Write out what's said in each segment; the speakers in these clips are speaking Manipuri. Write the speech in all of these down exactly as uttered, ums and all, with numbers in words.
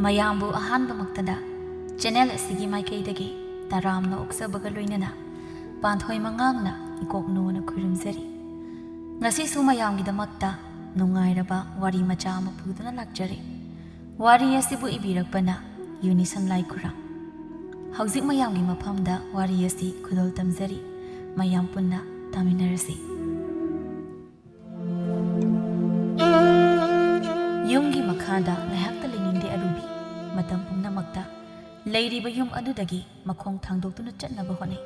ꯃꯌꯥꯝꯕꯨ ꯑꯍꯥꯟꯕꯃꯛꯇꯗ ꯆꯦꯅꯦꯜ ꯑꯁꯤꯒꯤ ꯃꯥꯏꯀꯩꯗꯒꯤ ꯇꯔꯥꯝꯅ ꯑꯣꯛꯆꯕꯒ ꯂꯣꯏꯅꯅ ꯄꯥꯟꯊꯣꯏ ꯃꯉꯥꯡꯅ ꯏꯀꯣꯛꯅꯣꯅ ꯈꯨꯔꯨꯝꯖꯔꯤ꯫ ꯉꯁꯤꯁꯨ ꯃꯌꯥꯝꯒꯤꯗꯃꯛꯇ ꯅꯨꯡꯉꯥꯏꯔꯕ ꯋꯥꯔꯤ ꯃꯆꯥ ꯑꯃ ꯄꯨꯗꯨꯅ ꯂꯥꯛꯆꯔꯤ꯫ ꯋꯥꯔꯤ ꯑꯁꯤꯕꯨ ꯏꯕꯤꯔꯛꯄꯅ ꯌꯨꯅꯤꯁꯟ ꯂꯥꯏꯈꯨꯔꯥ꯫ ꯍꯧꯖꯤꯛ ꯃꯌꯥꯝꯒꯤ ꯃꯐꯝꯗ ꯋꯥꯔꯤ ꯑꯁꯤ ꯈꯨꯗꯣꯜ ꯇꯝꯖꯔꯤ꯫ ꯃꯌꯥꯝ ꯄꯨꯟꯅ ꯇꯥꯃꯤꯟꯅꯔꯁꯤ꯫ ꯌꯨꯝꯒꯤ ꯃꯈꯥꯗ ꯉꯥꯏꯍꯥꯛꯇ ꯂꯩꯅꯤꯡꯗꯦ ꯑꯔꯨꯕꯤ꯫ ꯃꯇꯝ ꯄꯨꯝꯅꯃꯛꯇ ꯂꯩꯔꯤꯕ ꯌꯨꯝ ꯑꯗꯨꯗꯒꯤ ꯃꯈꯣꯡ ꯊꯥꯡꯗꯣꯛꯇꯨꯅ ꯆꯠꯅꯕ ꯍꯣꯠꯅꯩ꯫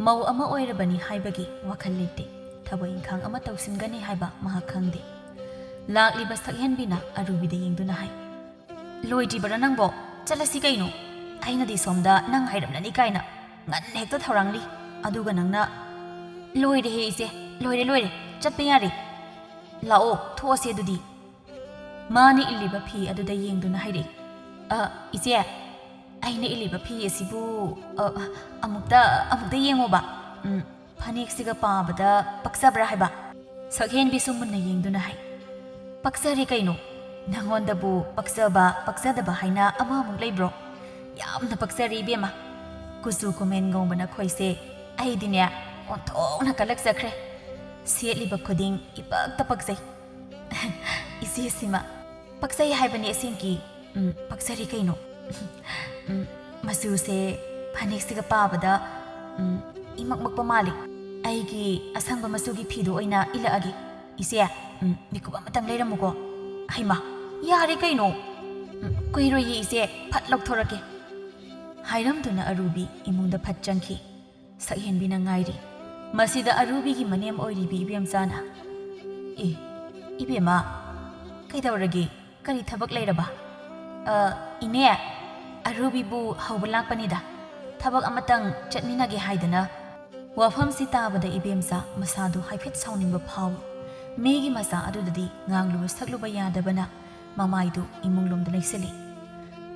ꯃꯧ ꯑꯃ ꯑꯣꯏꯔꯕꯅꯤ ꯍꯥꯏꯕꯒꯤ ꯋꯥꯈꯜ ꯂꯩꯇꯦ꯫ ꯊꯕꯛ ꯏꯪꯈꯥꯡ ꯑꯃ ꯇꯧꯁꯤꯟꯒꯅꯤ ꯍꯥꯏꯕ ꯃꯍꯥꯛ ꯈꯪꯗꯦ꯫ ꯂꯥꯛꯂꯤꯕ ꯁꯛꯍꯦꯟꯕꯤꯅ ꯑꯔꯨꯕꯤꯗ ꯌꯦꯡꯗꯨꯅ ꯍꯥꯏ, "ꯂꯣꯏꯗ꯭ꯔꯤꯕꯔꯥ ꯅꯪꯕꯣ? ꯆꯠꯂꯁꯤ ꯀꯩꯅꯣ? ꯑꯩꯅꯗꯤ ꯁꯣꯝꯗ ꯅꯪ ꯉꯥꯏꯔꯝꯂꯅꯤ ꯀꯥꯏꯅ ꯉꯟꯅ ꯍꯦꯛꯇ ꯊꯧꯔꯥꯡꯂꯤ꯫ ꯑꯗꯨꯒ ꯅꯪꯅ..." "ꯂꯣꯏꯔꯦꯍꯦ ꯏꯆꯦ, ꯂꯣꯏꯔꯦ, ꯂꯣꯏꯔꯦ, ꯆꯠꯄ ꯌꯥꯔꯦ꯫ ꯂꯥꯛꯑꯣ, ꯊꯣꯛꯑꯁꯦ ꯑꯗꯨꯗꯤ꯫" ꯃꯥꯅ ꯏꯜꯂꯤꯕ ꯐꯤ ꯑꯗꯨꯗ ꯌꯦꯡꯗꯨꯅ ꯍꯥꯏꯔꯛꯏ, "ꯑ, ꯏꯆꯦ, ꯑꯩꯅ ꯏꯜꯂꯤꯕ ꯐꯤ ꯑꯁꯤꯕꯨ, ꯑ, ꯑꯃꯨꯛꯇ, ꯑꯃꯨꯛꯇ ꯌꯦꯡꯉꯣꯕ꯫ ꯎꯝ, ꯐꯅꯦꯛꯁꯤꯒ ꯄꯥꯕꯗ ꯄꯛꯆꯕ꯭ꯔꯥ ꯍꯥꯏꯕ?" ꯁꯛꯍꯦꯟꯕꯤꯁꯨ ꯃꯨꯟꯅ ꯌꯦꯡꯗꯨꯅ ꯍꯥꯏ, "ꯄꯛꯆꯔꯦ ꯀꯩꯅꯣ꯫ ꯅꯉꯣꯟꯗꯕꯨ ꯄꯛꯆꯕ, ꯄꯛꯆꯗꯕ ꯍꯥꯏꯅ ꯑꯃꯃꯨꯛ ꯂꯩꯕ꯭ꯔꯣ? ꯌꯥꯝꯅ ꯄꯛꯆꯔꯦ ꯏꯕꯦꯝꯃ꯫ ꯀꯨꯆꯨ ꯀꯨꯃꯦꯟ ꯉꯧꯕ ꯅꯈꯣꯏꯁꯦ ꯑꯩꯗꯤꯅꯦ ꯑꯣꯟꯊꯣꯛꯅ ꯀꯜꯂꯛꯆꯈ꯭ꯔꯦ꯫ ꯁꯦꯠꯂꯤꯕ ꯈꯨꯗꯤꯡ ꯏꯄꯛꯇ ꯄꯛꯆꯩ꯫" "ꯏꯆꯦꯁꯤꯃ ꯄꯛꯆꯩ ꯍꯥꯏꯕꯅꯤ ꯑꯁꯦꯡꯀꯤ꯫ ꯎꯝ, ꯄꯛꯆꯔꯤ ꯀꯩꯅꯣ꯫" "ꯎꯝ, ꯃꯆꯨꯁꯦ ꯐꯅꯦꯛꯁꯤꯒ ꯄꯥꯕꯗ, ꯎꯝ, ꯏꯃꯛ ꯃꯛꯄ ꯃꯥꯜꯂꯤ꯫ ꯑꯩꯒꯤ ꯑꯁꯪꯕ ꯃꯆꯨꯒꯤ ꯐꯤꯗꯣ ꯑꯣꯏꯅ ꯏꯜꯂꯛꯑꯒꯦ ꯏꯆꯦ꯫ ꯎꯝ, ꯃꯤꯀꯨꯞ ꯑꯃꯇꯪ ꯂꯩꯔꯝꯃꯨꯀꯣ꯫" "ꯍꯩꯃꯥ, ꯌꯥꯔꯦ ꯀꯩꯅꯣ꯫ ꯎꯝ, ꯀꯨꯏꯔꯣꯏꯌꯦ ꯏꯆꯦ, ꯐꯠ ꯂꯧꯊꯣꯔꯛꯀꯦ꯫" ꯍꯥꯏꯔꯝꯗꯨꯅ ꯑꯔꯨꯕꯤ ꯏꯃꯨꯡꯗ ꯐꯠ ꯆꯪꯈꯤ꯫ ꯁꯛꯍꯦꯟꯕꯤꯅ ꯉꯥꯏꯔꯤ꯫ ꯃꯁꯤꯗ ꯑꯔꯨꯕꯤꯒꯤ ꯃꯅꯦꯝ ꯑꯣꯏꯔꯤꯕꯤ ꯏꯕꯦꯝꯆꯥꯅ, "ꯑꯦ, ꯏꯕꯦꯝꯃ, ꯀꯩꯗꯧꯔꯒꯦ? ꯀꯔꯤ ꯊꯕꯛ ꯂꯩꯔꯕ?" "ꯑ, ꯏꯅꯦ, ꯑꯔꯨꯕꯤꯕꯨ ꯍꯧꯕ ꯂꯥꯛꯄꯅꯤꯗ꯫ ꯊꯕꯛ ꯑꯃꯇꯪ ꯆꯠꯃꯤꯟꯅꯒꯦ ꯍꯥꯏꯗꯅ꯫" ꯋꯥꯐꯝꯁꯤ ꯇꯥꯕꯗ ꯏꯕꯦꯝꯆꯥ ꯃꯁꯥꯗꯨ ꯍꯥꯏꯐꯦꯠ ꯁꯥꯎꯅꯤꯡꯕ ꯐꯥꯎꯏ꯫ ꯃꯤꯒꯤ ꯃꯆꯥ ꯑꯗꯨꯗꯗꯤ ꯉꯥꯡꯂꯨꯕ ꯁꯛꯂꯨꯕ ꯌꯥꯗꯕꯅ ꯃꯃꯥꯏꯗꯨ ꯏꯃꯨꯡꯂꯣꯝꯗ ꯂꯩꯁꯤꯜꯂꯤ꯫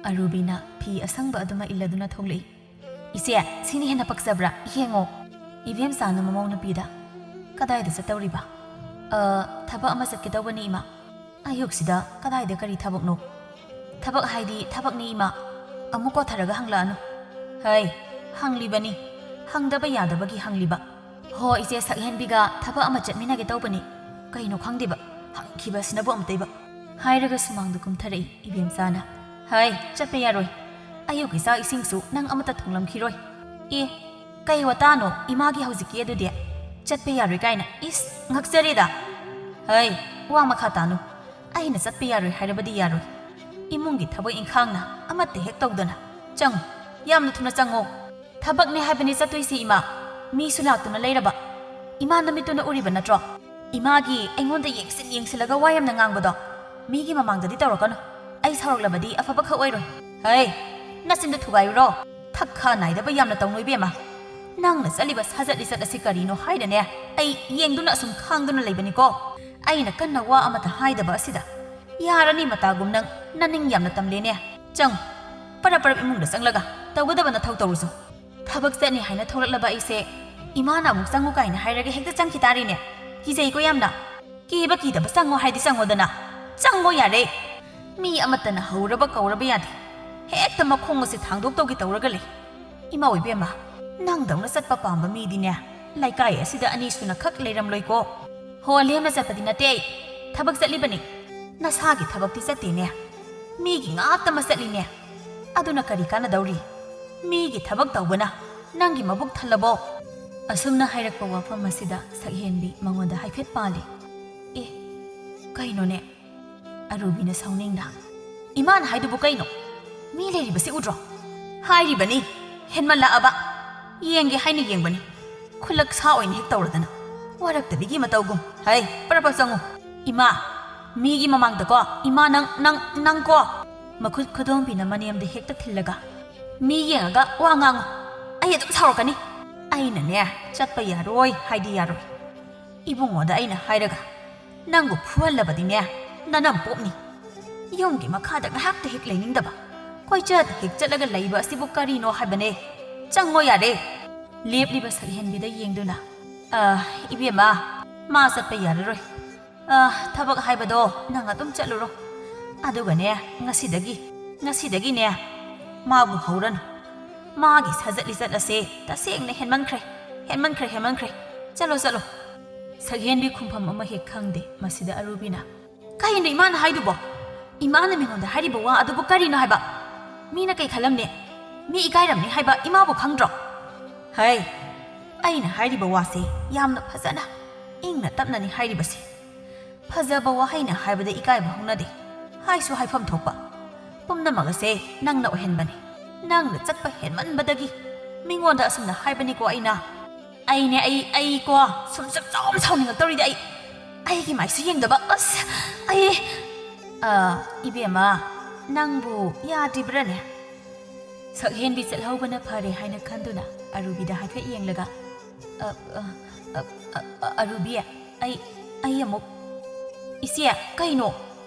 ꯑꯔꯨꯕꯤꯅ ꯐꯤ ꯑꯁꯪꯕ ꯑꯗꯨꯃ ꯏꯜꯂꯗꯨꯅ ꯊꯣꯛꯂꯛꯏ꯫ "ꯏꯆꯦ, ꯁꯤꯅ ꯍꯦꯟꯅ ꯄꯛꯆꯕ꯭ꯔꯥ? ꯌꯦꯡꯉꯣ꯫" ꯏꯕꯦꯝꯆꯥꯅ ꯃꯃꯧ ꯅꯨꯄꯤꯗ, "ꯀꯗꯥꯏꯗ ꯆꯠꯇꯧꯔꯤꯕ?" "ꯑ, ꯊꯕꯛ ꯑꯃ ꯆꯠꯀꯦ ꯇꯧꯕꯅꯤ, ꯏꯃꯥ꯫" "ꯑꯌꯨꯛꯁꯤꯗ ꯀꯗꯥꯏꯗ ꯀꯔꯤ ꯊꯕꯛꯅꯣ?" ꯊꯕꯛ ꯍꯥꯏꯗꯤ ꯊꯕꯛꯅꯤ, ꯏꯃꯥ꯫ ꯑꯃꯨꯛ ꯀꯣꯊꯔꯒ ꯍꯪꯂꯛꯑꯅꯨ꯫ ꯍꯩ, ꯍꯪꯂꯤꯕꯅꯤ꯫ ꯍꯪꯗꯕ ꯌꯥꯗꯕꯒꯤ ꯍꯪꯂꯤꯕ꯫ ꯍꯣ, ꯏꯆꯦ ꯁꯛꯍꯦꯟꯕꯤꯒ ꯊꯕꯛ ꯑꯃ ꯆꯠꯃꯤꯟꯅꯒꯦ ꯇꯧꯕꯅꯤ꯫ ꯀꯩꯅꯣ ꯈꯪꯗꯦꯕ, ꯍꯪꯈꯤꯕ ꯑꯁꯤꯅꯕꯨ ꯑꯃꯨꯛꯇꯩꯕ꯫ ꯍꯥꯏꯔꯒ ꯁꯨꯃꯥꯡꯗ ꯀꯨꯝꯊꯔꯛꯏ ꯏꯕꯦꯝꯆꯥꯅ꯫ ꯍꯩ, ꯆꯠꯄ ꯌꯥꯔꯣꯏ꯫ ꯑꯌꯨꯛꯀꯤ ꯆꯥꯛ ꯏꯁꯤꯡꯁꯨ ꯅꯪ ꯑꯃꯠꯇ ꯊꯣꯡꯂꯝꯈꯤꯔꯣꯏ꯫ ꯑꯦ, ꯀꯩ ꯋꯥꯇꯥꯅꯣ ꯏꯃꯥꯒꯤ ꯍꯧꯖꯤꯛꯀꯤ ꯑꯗꯨꯗꯤ? ꯆꯠꯄ ꯌꯥꯔꯣꯏ ꯀꯥꯏꯅ, ꯏꯁ, ꯉꯛꯆꯔꯦꯗ꯫ ꯍꯩ, ꯋꯥ ꯃꯈꯥ ꯇꯥꯅꯨ꯫ ꯑꯩꯅ ꯆꯠꯄ ꯌꯥꯔꯣꯏ ꯍꯥꯏꯔꯕꯗꯤ ꯌꯥꯔꯣꯏ꯫ ꯏꯃꯨꯡꯒꯤ ꯊꯕꯛ ꯏꯪꯈꯥꯡꯅ ꯑꯃꯠꯇ ꯍꯦꯛ ꯇꯧꯗꯅ꯫ ꯆꯪꯉꯨ, ꯌꯥꯝꯅ ꯊꯨꯅ ꯆꯪꯉꯣ꯫ ꯊꯕꯛꯅꯦ ꯍꯥꯏꯕꯅꯤ ꯆꯠꯇꯣꯏꯁꯤ, ꯏꯃꯥ꯫ ꯃꯤꯁꯨ ꯂꯥꯛꯇꯨꯅ ꯂꯩꯔꯕ꯫ ꯏꯃꯥ ꯅꯃꯤꯠꯇꯨꯅ ꯎꯔꯤꯕ ꯅꯠꯇ꯭ꯔꯣ? ꯏꯃꯥꯒꯤ ꯑꯩꯉꯣꯟꯗ ꯌꯦꯡꯁꯤꯟ ꯌꯦꯡꯁꯤꯜꯂꯒ ꯋꯥ ꯌꯥꯝꯅ ꯉꯥꯡꯕꯗꯣ ꯃꯤꯒꯤ ꯃꯃꯥꯡꯗꯗꯤ ꯇꯧꯔꯛꯀꯅꯨ꯫ ꯑꯩ ꯁꯥꯎꯔꯛꯂꯕꯗꯤ ꯑꯐꯕ ꯈꯛ ꯑꯣꯏꯔꯣꯏ꯫ ꯍꯩ, ꯅꯆꯤꯟꯗꯣ ꯊꯨꯒꯥꯏꯔꯨꯔꯣ꯫ ꯊꯛ ꯈꯥ ꯅꯥꯏꯗꯕ ꯌꯥꯝꯅ ꯇꯧꯅꯨ, ꯏꯕꯦꯝꯃ꯫ ꯅꯪꯅ ꯆꯠꯂꯤꯕ ꯁꯥꯖꯠ ꯂꯤꯆꯠ ꯑꯁꯤ ꯀꯔꯤꯅꯣ ꯍꯥꯏꯅꯅꯦ ꯑꯩ ꯌꯦꯡꯗꯨꯅ ꯑꯁꯨꯝ ꯈꯥꯡꯗꯨꯅ ꯂꯩꯕꯅꯤꯀꯣ꯫ ꯑꯩꯅ ꯀꯟꯅ ꯋꯥ ꯑꯃꯇ ꯍꯥꯏꯗꯕ ꯑꯁꯤꯗ꯫ ꯌꯥꯔꯅꯤ ꯃꯇꯥꯒꯨꯝ ꯅꯪ, ꯅꯅꯤꯡ ꯌꯥꯝꯅ ꯇꯝꯂꯦꯅꯦ꯫ ꯆꯪꯉꯨ, ꯄꯔꯞ ꯄꯔꯞ ꯏꯃꯨꯡꯗ ꯆꯪꯂꯒ ꯇꯧꯒꯗꯕ ꯅꯊꯧ ꯇꯧꯔꯨꯆꯣ꯫ ꯊꯕꯛ ꯆꯠꯅꯤ ꯍꯥꯏꯅ ꯊꯣꯛꯂꯛꯂꯕ ꯑꯩꯁꯦ ꯏꯃꯥꯅ ꯑꯃꯨꯛ ꯆꯪꯉꯨ ꯀꯥꯏꯅ ꯍꯥꯏꯔꯒ ꯍꯦꯛꯇ ꯆꯪꯈꯤ ꯇꯥꯔꯦꯅꯦ꯫ ꯀꯤꯖꯩꯀꯣ ꯌꯥꯝꯅ꯫ ꯀꯤꯕ ꯀꯤꯗꯕ ꯆꯪꯉꯣ ꯍꯥꯏꯗꯤ ꯆꯪꯉꯣꯗꯅ꯫ ꯆꯪꯉꯣ ꯌꯥꯔꯦ꯫ ꯃꯤ ꯑꯃꯠꯇꯅ ꯍꯧꯔꯕ ꯀꯧꯔꯕ ꯌꯥꯗꯦ꯫ ꯍꯦꯛꯇ ꯃꯈꯣꯡ ꯑꯁꯦ ꯊꯥꯡꯗꯣꯛꯇꯧꯒꯦ ꯇꯧꯔꯒ ꯂꯩ꯫ ꯏꯃꯥ ꯑꯣꯏꯕꯦꯝꯃ, ꯅꯪꯗꯧꯅ ꯆꯠꯄ ꯄꯥꯝꯕ ꯃꯤꯗꯤꯅꯦ ꯂꯩꯀꯥꯏ ꯑꯁꯤꯗ ꯑꯅꯤ ꯁꯨꯅ ꯈꯛ ꯂꯩꯔꯝꯂꯣꯏꯀꯣ꯫ ꯍꯣ, ꯂꯦꯝꯅ ꯆꯠꯄꯗꯤ ꯅꯠꯇꯦ ꯑꯩ꯫ ꯊꯕꯛ ꯆꯠꯂꯤꯕꯅꯤ꯫ ꯅꯁꯥꯒꯤ ꯊꯕꯛꯇꯤ ꯆꯠꯇꯦꯅꯦ꯫ ꯃꯤꯒꯤ ꯉꯥꯛꯇꯃꯛ ꯆꯠꯂꯤꯅꯦ꯫ ꯑꯗꯨꯅ ꯀꯔꯤ ꯀꯥꯟꯅꯗꯧꯔꯤ? ꯃꯤꯒꯤ ꯊꯕꯛ ꯇꯧꯕꯅ ꯅꯪꯒꯤ ꯃꯕꯨꯛ ꯊꯜꯂꯕꯣ? ꯑꯁꯨꯝꯅ ꯍꯥꯏꯔꯛꯄ ꯋꯥꯐꯝ ꯑꯁꯤꯗ ꯁꯛꯍꯦꯟꯕꯤ ꯃꯉꯣꯟꯗ ꯍꯥꯏꯐꯦꯠ ꯄꯥꯜꯂꯤ꯫ ꯑꯦ, ꯀꯩꯅꯣꯅꯦ? ꯑꯔꯨꯕꯤꯅ ꯁꯥꯎꯅꯤꯡꯅ, "ꯏꯃꯥꯅ ꯍꯥꯏꯗꯨꯕꯨ ꯀꯩꯅꯣ? ꯃꯤ ꯂꯩꯔꯤꯕꯁꯤ ꯎꯗ꯭ꯔꯣ?" ꯍꯥꯏꯔꯤꯕꯅꯤ, ꯍꯦꯟꯃꯜꯂꯛꯑꯕ꯫ ꯌꯦꯡꯒꯦ ꯍꯥꯏꯅ ꯌꯦꯡꯕꯅꯤ, ꯈꯨꯂꯛ ꯁꯥ ꯑꯣꯏꯅ ꯍꯦꯛ ꯇꯧꯔꯗꯅ꯫ ꯋꯥꯔꯛꯇꯕꯤꯒꯤ ꯃꯇꯧꯒꯨꯝ꯫ ꯍꯩ, ꯄꯔꯞ ꯄꯔꯞ ꯆꯪꯉꯨ꯫ ꯏꯃꯥ, ꯃꯤꯒꯤ ꯃꯃꯥꯡꯗꯀꯣ, ꯏꯃꯥ ꯅꯪ, ꯅꯪ, ꯅꯪꯀꯣ꯫ ꯃꯈꯨꯠ ꯈꯨꯗꯣꯝꯕꯤꯅ ꯃꯅꯦꯝꯗ ꯍꯦꯛꯇ ꯊꯤꯜꯂꯒ, "ꯃꯤ ꯌꯦꯡꯉꯒ ꯋꯥ ꯉꯥꯡꯉꯨ꯫ ꯑꯩ ꯑꯗꯨꯝ ꯁꯥꯎꯔꯛꯀꯅꯤ꯫ ꯑꯩꯅꯅꯦ, ꯆꯠꯄ ꯌꯥꯔꯣꯏ ꯍꯥꯏꯗꯤ ꯌꯥꯔꯣꯏ꯫ ꯏꯕꯨꯡꯉꯣꯗ ꯑꯩꯅ ꯍꯥꯏꯔꯒ ꯅꯪꯕꯨ ꯐꯨꯍꯜꯂꯕꯗꯤꯅꯦ, ꯅꯅꯝ ꯄꯣꯛꯅꯤ꯫ ꯌꯨꯝꯒꯤ ꯃꯈꯥꯗ ꯉꯥꯏꯍꯥꯛꯇ ꯍꯦꯛ ꯂꯩꯅꯤꯡꯗꯕ, ꯀꯣꯏꯆꯠ ꯍꯦꯛ ꯆꯠꯂꯒ ꯂꯩꯕ ꯑꯁꯤꯕꯨ ꯀꯔꯤꯅꯣ ꯍꯥꯏꯕꯅꯦ? ꯆꯪꯉꯣ ꯌꯥꯔꯦ!" ꯂꯦꯞꯂꯤꯕ ꯁꯛꯍꯦꯟꯕꯤꯗ ꯌꯦꯡꯗꯨꯅ, "ꯑ, ꯏꯕꯦꯝꯃ, ꯃꯥ ꯆꯠꯄ ꯌꯥꯔꯔꯣꯏ꯫ ꯑ, ꯊꯕꯛ ꯍꯥꯏꯕꯗꯣ ꯅꯪ ꯑꯗꯨꯝ ꯆꯠꯂꯨꯔꯣ꯫ ꯑꯗꯨꯒꯅꯦ, ꯉꯁꯤꯗꯒꯤ, ꯉꯁꯤꯗꯒꯤꯅꯦ, ꯃꯥꯕꯨ ꯍꯧꯔꯅꯨ꯫ ꯃꯥꯒꯤ ꯁꯥꯖꯠ ꯂꯤꯆꯠ ꯑꯁꯦ ꯇꯁꯦꯡꯅ ꯍꯦꯟꯃꯟꯈ꯭ꯔꯦ, ꯍꯦꯟꯃꯟꯈ꯭ꯔꯦ, ꯍꯦꯟꯃꯟꯈ꯭ꯔꯦ꯫ ꯆꯠꯂꯣ, ꯆꯠꯂꯣ꯫ ꯁꯛꯍꯦꯟꯕꯤ ꯈꯨꯝꯐꯝ ꯑꯃ ꯍꯦꯛ ꯈꯪꯗꯦ ꯃꯁꯤꯗ ꯑꯔꯨꯕꯤꯅ꯫ "ꯀꯩꯅꯣ ꯏꯃꯥꯅ ꯍꯥꯏꯗꯨꯕꯣ? ꯏꯃꯥꯅ ꯃꯤꯉꯣꯟꯗ ꯍꯥꯏꯔꯤꯕ ꯋꯥ ꯑꯗꯨꯕꯨ ꯀꯔꯤꯅꯣ ꯍꯥꯏꯕ? ꯃꯤꯅ ꯀꯩ ꯈꯜꯂꯝꯅꯤ? ꯃꯤ ꯏꯀꯥꯏꯔꯝꯅꯤ ꯍꯥꯏꯕ ꯏꯃꯥꯕꯨ ꯈꯪꯗ꯭ꯔꯣ?" "ꯍꯩ, ꯑꯩꯅ ꯍꯥꯏꯔꯤꯕ ꯋꯥꯁꯦ ꯌꯥꯝꯅ ꯐꯖꯅ, ꯏꯪꯅ ꯇꯞꯅꯅꯤ ꯍꯥꯏꯔꯤꯕꯁꯦ꯫ ꯐꯖꯕ ꯋꯥꯍꯩꯅ ꯍꯥꯏꯕꯗ ꯏꯀꯥꯏꯕ ꯍꯧꯅꯗꯦ, ꯍꯥꯏꯁꯨ ꯍꯥꯏꯐꯝ ꯊꯣꯛꯄ꯫ ꯄꯨꯝꯅꯃꯛ ꯑꯁꯦ ꯅꯪꯅ ꯑꯣꯏꯍꯟꯕꯅꯤ꯫ ꯅꯪꯅ ꯆꯠꯄ ꯍꯦꯟꯃꯟꯕꯗꯒꯤ ꯃꯤꯉꯣꯟꯗ ꯑꯁꯨꯝꯅ ꯍꯥꯏꯕꯅꯤꯀꯣ ꯑꯩꯅ꯫ ꯑꯩꯅꯦ, ꯑꯩ, ꯑꯩꯀꯣ, ꯁꯨꯝ ꯆꯞ ꯆꯥꯎꯅ ꯁꯥꯎꯅꯤꯡꯉꯛꯇꯧꯔꯤꯗ ꯑꯩ꯫ ꯑꯩꯒꯤ ꯃꯥꯏꯁꯨ ꯌꯦꯡꯗꯕ, ꯑꯁ, ꯑꯩ꯫ ꯑ, ꯏꯕꯦꯝꯃ, ꯅꯪꯕꯨ ꯌꯥꯗ꯭ꯔꯤꯕ꯭ꯔꯥꯅꯦ?" ꯁꯛꯍꯦꯟꯕꯤ ꯆꯠꯍꯧꯕꯅ ꯐꯔꯦ ꯍꯥꯏꯅ ꯈꯟꯗꯨꯅ ꯑꯔꯨꯕꯤꯗ ꯍꯥꯏꯐꯦꯠ ꯌꯦꯡꯂꯒ, "ꯑ, ꯑ, ꯑ, ꯑ, ꯑ, ꯑꯔꯨꯕꯤ, ꯑꯩ, ꯑꯩ ꯑꯃꯨꯛ꯫ ꯏꯆꯦ, ꯀꯩꯅꯣ?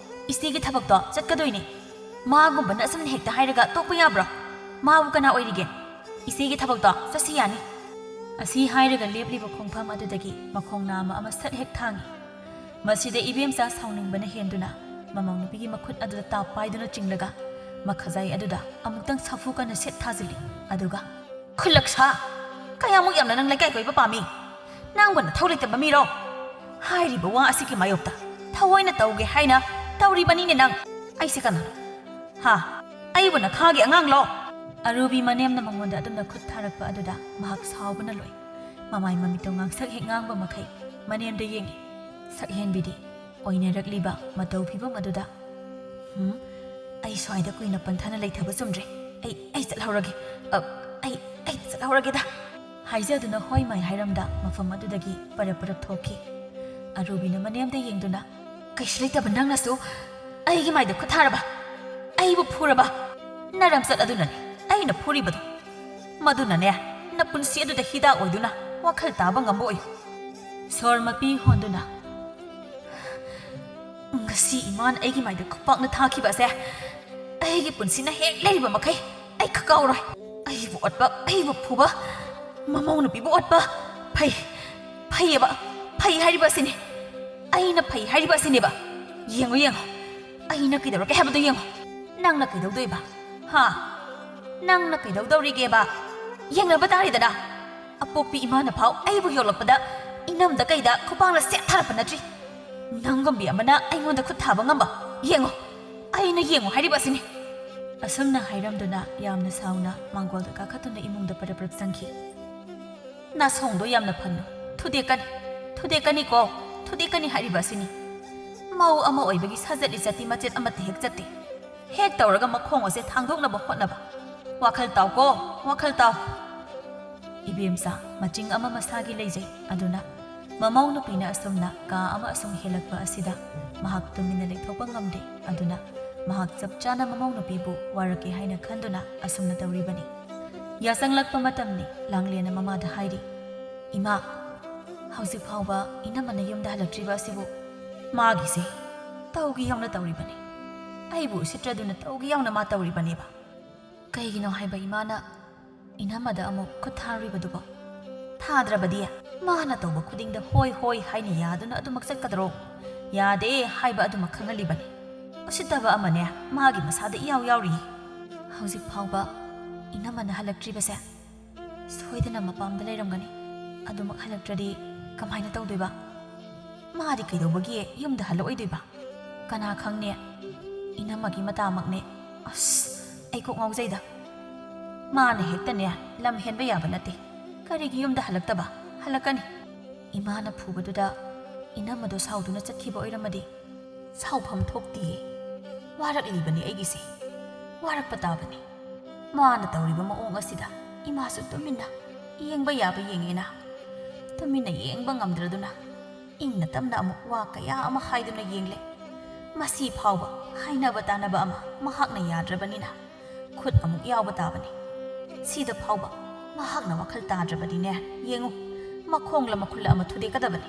ꯏꯆꯦꯒꯤ ꯊꯕꯛꯇꯣ ꯆꯠꯀꯗꯣꯏꯅꯦ꯫ ꯃꯥꯒꯨꯝꯕꯅ ꯑꯁꯨꯝꯅ ꯍꯦꯛꯇ ꯍꯥꯏꯔꯒ ꯇꯣꯛꯄ ꯌꯥꯕ꯭ꯔꯣ? ꯃꯥꯕꯨ ꯀꯅꯥ ꯑꯣꯏꯔꯤꯒꯦ? ꯏꯆꯦꯒꯤ ꯊꯕꯛꯇꯣ ꯆꯠꯁꯤ ꯌꯥꯅꯤ꯫" ꯑꯁꯤ ꯍꯥꯏꯔꯒ ꯂꯦꯞꯂꯤꯕ ꯈꯣꯡꯐꯝ ꯑꯗꯨꯗꯒꯤ ꯃꯈꯣꯡ ꯅꯥꯝꯃ ꯑꯃ ꯁꯠ ꯍꯦꯛ ꯊꯥꯡꯏ꯫ ꯃꯁꯤꯗ ꯏꯕꯦꯝꯆꯥ ꯁꯥꯎꯅꯤꯡꯕꯅ ꯍꯦꯟꯗꯨꯅ ꯃꯃꯧ ꯅꯨꯄꯤꯒꯤ ꯃꯈꯨꯠ ꯑꯗꯨꯗ ꯇꯥꯞ ꯄꯥꯏꯗꯨꯅ ꯆꯤꯡꯂꯒ ꯃꯈꯖꯥꯏ ꯑꯗꯨꯗ ꯑꯃꯨꯛꯇꯪ ꯁꯥꯐꯨ ꯀꯟꯅ ꯁꯦꯠ ꯊꯥꯖꯤꯜꯂꯤ꯫ ꯑꯗꯨꯒ, "ꯈꯨꯜꯂꯛꯁꯥ! ꯀꯌꯥꯃꯨꯛ ꯌꯥꯝꯅ ꯅꯪ ꯂꯩꯀꯥꯏ ꯀꯣꯏꯕ ꯄꯥꯝꯃꯤ? ꯅꯪꯕꯨ ꯅꯊꯧ ꯂꯩꯇꯕ ꯃꯤꯔꯣ? ꯍꯥꯏꯔꯤꯕ ꯋꯥ ꯑꯁꯤꯒꯤ ꯃꯥꯌꯣꯛꯇ ꯊꯑꯣꯏꯅ ꯇꯧꯒꯦ ꯍꯥꯏꯅ ꯇꯧꯔꯤꯕꯅꯤꯅꯦ ꯅꯪ꯫ ꯑꯩꯁꯦ ꯀꯅꯥꯅꯣ? ꯍꯥ? ꯑꯩꯕꯨ ꯅꯈꯥꯒꯤ ꯑꯉꯥꯡꯂꯣ?" ꯑꯔꯨꯕꯤ ꯃꯅꯦꯝꯅ ꯃꯉꯣꯟꯗ ꯑꯗꯨꯝꯅ ꯈꯨꯠ ꯊꯥꯔꯛꯄ ꯑꯗꯨꯗ ꯃꯍꯥꯛ ꯁꯥꯎꯕꯅ ꯂꯣꯏ꯫ ꯃꯃꯥꯏ ꯃꯃꯤꯠꯇꯣ ꯉꯥꯡꯁꯛ ꯍꯦꯛ ꯉꯥꯡꯕ ꯃꯈꯩ ꯃꯅꯦꯝꯗ ꯌꯦꯡꯉꯤ꯫ ꯁꯛꯍꯦꯟꯕꯤꯗꯤ ꯑꯣꯏꯅꯔꯛꯂꯤꯕ ꯃꯇꯧ ꯐꯤꯕꯝ ꯑꯗꯨꯗ, "ꯍꯨꯝ, ꯑꯩ ꯁ꯭ꯋꯥꯏꯗ ꯀꯨꯏꯅ ꯄꯟꯊꯅ ꯂꯩꯊꯕ ꯆꯨꯝꯗ꯭ꯔꯦ꯫ ꯑꯩ, ꯑꯩ ꯆꯠꯍꯧꯔꯒꯦ꯫ ꯑ, ꯑꯩ, ꯑꯩ ꯆꯠꯍꯧꯔꯒꯦꯗ" ꯍꯥꯏꯖꯗꯨꯅ ꯍꯣꯏ ꯃꯥꯏ ꯍꯥꯏꯔꯝꯗ ꯃꯐꯝ ꯑꯗꯨꯗꯒꯤ ꯄꯔꯞ ꯄꯔꯞ ꯊꯣꯛꯈꯤ꯫ ꯑꯔꯨꯕꯤꯅ ꯃꯅꯦꯝꯗ ꯌꯦꯡꯗꯨꯅ, "ꯀꯩꯁꯨ ꯂꯩꯇꯕ ꯅꯪꯅꯁꯨ ꯑꯩꯒꯤ ꯃꯥꯏꯗ ꯈꯨꯠ ꯊꯥꯔꯕ? ꯑꯩꯕꯨ ꯐꯨꯔꯕ? ꯅꯔꯝꯆꯠ ꯑꯗꯨꯅꯅꯦ ꯑꯩꯅ ꯐꯨꯔꯤꯕꯗꯣ꯫ ꯃꯗꯨꯅꯅꯦ ꯅꯄꯨꯟꯁꯤ ꯑꯗꯨꯗ ꯍꯤꯗꯥꯛ ꯑꯣꯏꯗꯨꯅ ꯋꯥꯈꯜ ꯇꯥꯕ ꯉꯝꯕ ꯑꯣꯏꯌꯨ꯫" ꯁꯣꯔ ꯃꯄꯤ ꯍꯣꯟꯗꯨꯅ, "ꯉꯁꯤ ꯏꯃꯥꯅ ꯑꯩꯒꯤ ꯃꯥꯏꯗ ꯈꯨꯄꯥꯛꯅ ꯊꯥꯈꯤꯕ ꯑꯁꯦ ꯑꯩꯒꯤ ꯄꯨꯟꯁꯤꯅ ꯍꯦꯛ ꯂꯩꯔꯤꯕ ꯃꯈꯩ ꯑꯩ ꯀꯀꯥꯎꯔꯣꯏ꯫ ꯑꯩꯕꯨ ꯑꯣꯠꯄ, ꯑꯩꯕꯨ ꯐꯨꯕ, ꯃꯃꯧ ꯅꯨꯄꯤꯕꯨ ꯑꯣꯠꯄ꯫ ꯐꯩ, ꯐꯩꯌꯦꯕ, ꯐꯩ ꯍꯥꯏꯔꯤꯕ ꯑꯁꯤꯅꯤ꯫ ꯑꯩꯅ ꯐꯩ ꯍꯥꯏꯔꯤꯕ ꯑꯁꯤꯅꯦꯕ꯫ ꯌꯦꯡꯉꯨ, ꯌꯦꯡꯉꯨ, ꯑꯩꯅ ꯀꯩꯗꯧꯔꯒꯦ ꯍꯥꯏꯕꯗꯣ ꯌꯦꯡꯉꯣ꯫ ꯅꯪꯅ ꯀꯩꯗꯧꯗꯣꯏꯕ? ꯍꯥ? ꯅꯪꯅ ꯀꯩꯗꯧꯗꯧꯔꯤꯒꯦꯕ? ꯌꯦꯡꯅꯕ ꯇꯥꯔꯦꯗꯅ꯫ ꯑꯄꯣꯛꯄꯤ ꯏꯃꯥꯅ ꯐꯥꯎ ꯑꯩꯕꯨ ꯌꯣꯜꯂꯛꯄꯗ ꯏꯅꯝꯗ ꯀꯩꯗ ꯈꯨꯄꯥꯡꯅ ꯁꯦꯠ ꯊꯥꯔꯛꯄ ꯅꯠꯇ꯭ꯔꯤ꯫ ꯅꯪꯒꯨꯝꯕꯤ ꯑꯃꯅ ꯑꯩꯉꯣꯟꯗ ꯈꯨꯠ ꯊꯥꯕ ꯉꯝꯕ? ꯌꯦꯡꯉꯣ, ꯑꯩꯅ ꯌꯦꯡꯉꯣ ꯍꯥꯏꯔꯤꯕ ꯑꯁꯤꯅꯤ꯫ ꯑꯁꯨꯝꯅ ꯍꯥꯏꯔꯝꯗꯨꯅ ꯌꯥꯝꯅ ꯁꯥꯎꯅ ꯃꯥꯡꯒꯣꯜꯗ ꯀꯥꯈꯠꯇꯨꯅ ꯏꯃꯨꯡꯗ ꯄꯔꯞ ꯄꯔꯞ ꯆꯪꯈꯤ꯫ ꯅꯥꯁꯣꯡꯗꯣ ꯌꯥꯝꯅ ꯐꯟꯅꯨ꯫ ꯊꯨꯗꯦꯛꯀꯅꯤ, ꯊꯨꯗꯦꯛꯀꯅꯤꯀꯣ, ꯊꯨꯗꯦꯛꯀꯅꯤ ꯍꯥꯏꯔꯤꯕ ꯑꯁꯤꯅꯤ꯫ ꯃꯧ ꯑꯃ ꯑꯣꯏꯕꯒꯤ ꯁꯥꯖꯠ ꯂꯤꯆꯠꯇꯤ ꯃꯆꯦꯠ ꯑꯃꯠꯇ ꯍꯦꯛ ꯆꯠꯇꯦ꯫ ꯍꯦꯛ ꯇꯧꯔꯒ ꯃꯈꯣꯡ ꯑꯁꯦ ꯊꯥꯡꯗꯣꯛꯅꯕ ꯍꯣꯠꯅꯕ꯫ ꯋꯥꯈꯜ ꯇꯥꯎꯀꯣ, ꯋꯥꯈꯜ ꯇꯥꯎ꯫ ꯏꯕꯦꯝꯆꯥ, ꯃꯆꯤꯡ ꯑꯃ ꯃꯁꯥꯒꯤ ꯂꯩꯖꯩ꯫ ꯑꯗꯨꯅ ꯃꯃꯧ ꯅꯨꯄꯤꯅ ꯑꯁꯨꯝꯅ ꯀꯥ ꯑꯃ ꯑꯁꯨꯝ ꯍꯦꯜꯂꯛꯄ ꯑꯁꯤꯗ ꯃꯍꯥꯛ ꯇꯨꯃꯤꯟꯅ ꯂꯩꯊꯣꯛꯄ ꯉꯝꯗꯦ꯫ ꯑꯗꯨꯅ ꯃꯍꯥꯛ ꯆꯞ ꯆꯥꯅ ꯃꯃꯧ ꯅꯨꯄꯤꯕꯨ ꯋꯥꯔꯛꯀꯦ ꯍꯥꯏꯅ ꯈꯟꯗꯨꯅ ꯑꯁꯨꯝꯅ ꯇꯧꯔꯤꯕꯅꯤ꯫ ꯌꯥꯆꯪꯂꯛꯄ ꯃꯇꯝꯅꯤ꯫ ꯂꯥꯡꯂꯦꯟꯅ ꯃꯃꯥꯗ ꯍꯥꯏꯔꯤ, "ꯏꯃꯥ, ꯍꯧꯖꯤꯛ ꯐꯥꯎꯕ ꯏꯅꯝꯃꯅ ꯌꯨꯝꯗ ꯍꯜꯂꯛꯇ꯭ꯔꯤꯕ ꯑꯁꯤꯕꯨ?" "ꯃꯥꯒꯤꯁꯦ ꯇꯧꯒꯦ ꯌꯥꯎꯅ ꯇꯧꯔꯤꯕꯅꯤ꯫ ꯑꯩꯕꯨ ꯎꯁꯤꯠꯇ꯭ꯔꯗꯨꯅ ꯇꯧꯒꯦ ꯌꯥꯎꯅ ꯃꯥ ꯇꯧꯔꯤꯕꯅꯦꯕ꯫ ꯀꯩꯒꯤꯅꯣ ꯍꯥꯏꯕ ꯏꯃꯥꯅ ꯏꯅꯝꯃꯗ ꯑꯃꯨꯛ ꯈꯨꯠ ꯊꯥꯔꯨꯔꯤꯕꯗꯨꯕꯣ? ꯊꯥꯗ꯭ꯔꯕꯗꯤ ꯃꯥꯅ ꯇꯧꯕ ꯈꯨꯗꯤꯡꯗ ꯍꯣꯏ ꯍꯣꯏ ꯍꯥꯏꯅ ꯌꯥꯗꯨꯅ ꯑꯗꯨꯃꯛ ꯆꯠꯀꯗ꯭ꯔꯣ? ꯌꯥꯗꯦ ꯍꯥꯏꯕ ꯑꯗꯨꯃꯛ ꯈꯪꯍꯜꯂꯤꯕꯅꯤ꯫ ꯎꯁꯤꯠꯇꯕ ꯑꯃꯅꯦ ꯃꯥꯒꯤ ꯃꯁꯥꯗ ꯏꯌꯥꯎ ꯌꯥꯎꯔꯤ꯫ ꯍꯧꯖꯤꯛ ꯐꯥꯎꯕ ꯏꯅꯝꯃꯅ ꯍꯜꯂꯛꯇ꯭ꯔꯤꯕꯁꯦ ꯁꯣꯏꯗꯅ ꯃꯄꯥꯝꯗ ꯂꯩꯔꯝꯒꯅꯤ꯫ ꯑꯗꯨꯃꯛ ꯍꯜꯂꯛꯇ꯭ꯔꯗꯤ ꯀꯃꯥꯏꯅ ꯇꯧꯗꯣꯏꯕ? ꯃꯥꯗꯤ ꯀꯩꯗꯧꯕꯒꯤ ꯌꯨꯝꯗ ꯍꯜꯂꯛꯑꯣꯏꯗꯣꯏꯕ? ꯀꯅꯥ ꯈꯪꯅꯤ? ꯏꯅꯝꯃꯒꯤ ꯃꯇꯥꯃꯛꯅꯦ꯫ ꯑꯁ, ꯑꯩ ꯀꯣꯛ ꯉꯥꯎꯖꯩꯗ꯫ ꯃꯥꯅ ꯍꯦꯛꯇꯅꯦ ꯂꯝ ꯍꯦꯟꯕ ꯌꯥꯕ ꯅꯠꯇꯦ꯫ ꯀꯔꯤꯒꯤ ꯌꯨꯝꯗ ꯍꯜꯂꯛꯇꯕ? ꯍꯜꯂꯛꯀꯅꯤ꯫ ꯏꯃꯥꯅ ꯐꯨꯕꯗꯨꯗ ꯏꯅꯝꯃꯗꯣ ꯁꯥꯎꯗꯨꯅ ꯆꯠꯈꯤꯕ ꯑꯣꯏꯔꯝꯃꯗꯤ? ꯁꯥꯎꯐꯝ ꯊꯣꯛꯇꯤꯌꯦ꯫ ꯋꯥꯔꯛꯂꯤꯕꯅꯤ ꯑꯩꯒꯤꯁꯦ꯫ ꯋꯥꯔꯛꯄ ꯇꯥꯕꯅꯤ꯫ ꯃꯥꯅ ꯇꯧꯔꯤꯕ ꯃꯑꯣꯡ ꯑꯁꯤꯗ ꯏꯃꯥꯁꯨ ꯇꯨꯃꯤꯟꯅ ꯌꯦꯡꯕ ꯌꯥꯕ ꯌꯦꯡꯉꯦꯅ꯫ ꯇꯨꯃꯤꯟꯅ ꯌꯦꯡꯕ ꯉꯝꯗ꯭ꯔꯗꯨꯅ ꯏꯪꯅ ꯇꯞꯅ ꯑꯃꯨꯛ ꯋꯥ ꯀꯌꯥ ꯑꯃ ꯍꯥꯏꯗꯨꯅ ꯌꯦꯡꯂꯦ꯫ ꯃꯁꯤ ꯐꯥꯎꯕ ꯍꯥꯏꯅꯕ ꯇꯥꯅꯕ ꯑꯃ ꯃꯍꯥꯛꯅ ꯌꯥꯗ꯭ꯔꯕꯅꯤꯅ ꯈꯨꯠ ꯑꯃꯨꯛ ꯌꯥꯎꯕ ꯇꯥꯕꯅꯤ꯫ ꯁꯤꯗ ꯐꯥꯎꯕ ꯃꯍꯥꯛꯅ ꯋꯥꯈꯜ ꯇꯥꯗ꯭ꯔꯕꯗꯤꯅꯦ, ꯌꯦꯡꯉꯨ, ꯃꯈꯣꯡꯂ ꯃꯈꯨꯠꯂ ꯑꯃ ꯊꯨꯗꯦꯛꯀꯗꯕꯅꯤ꯫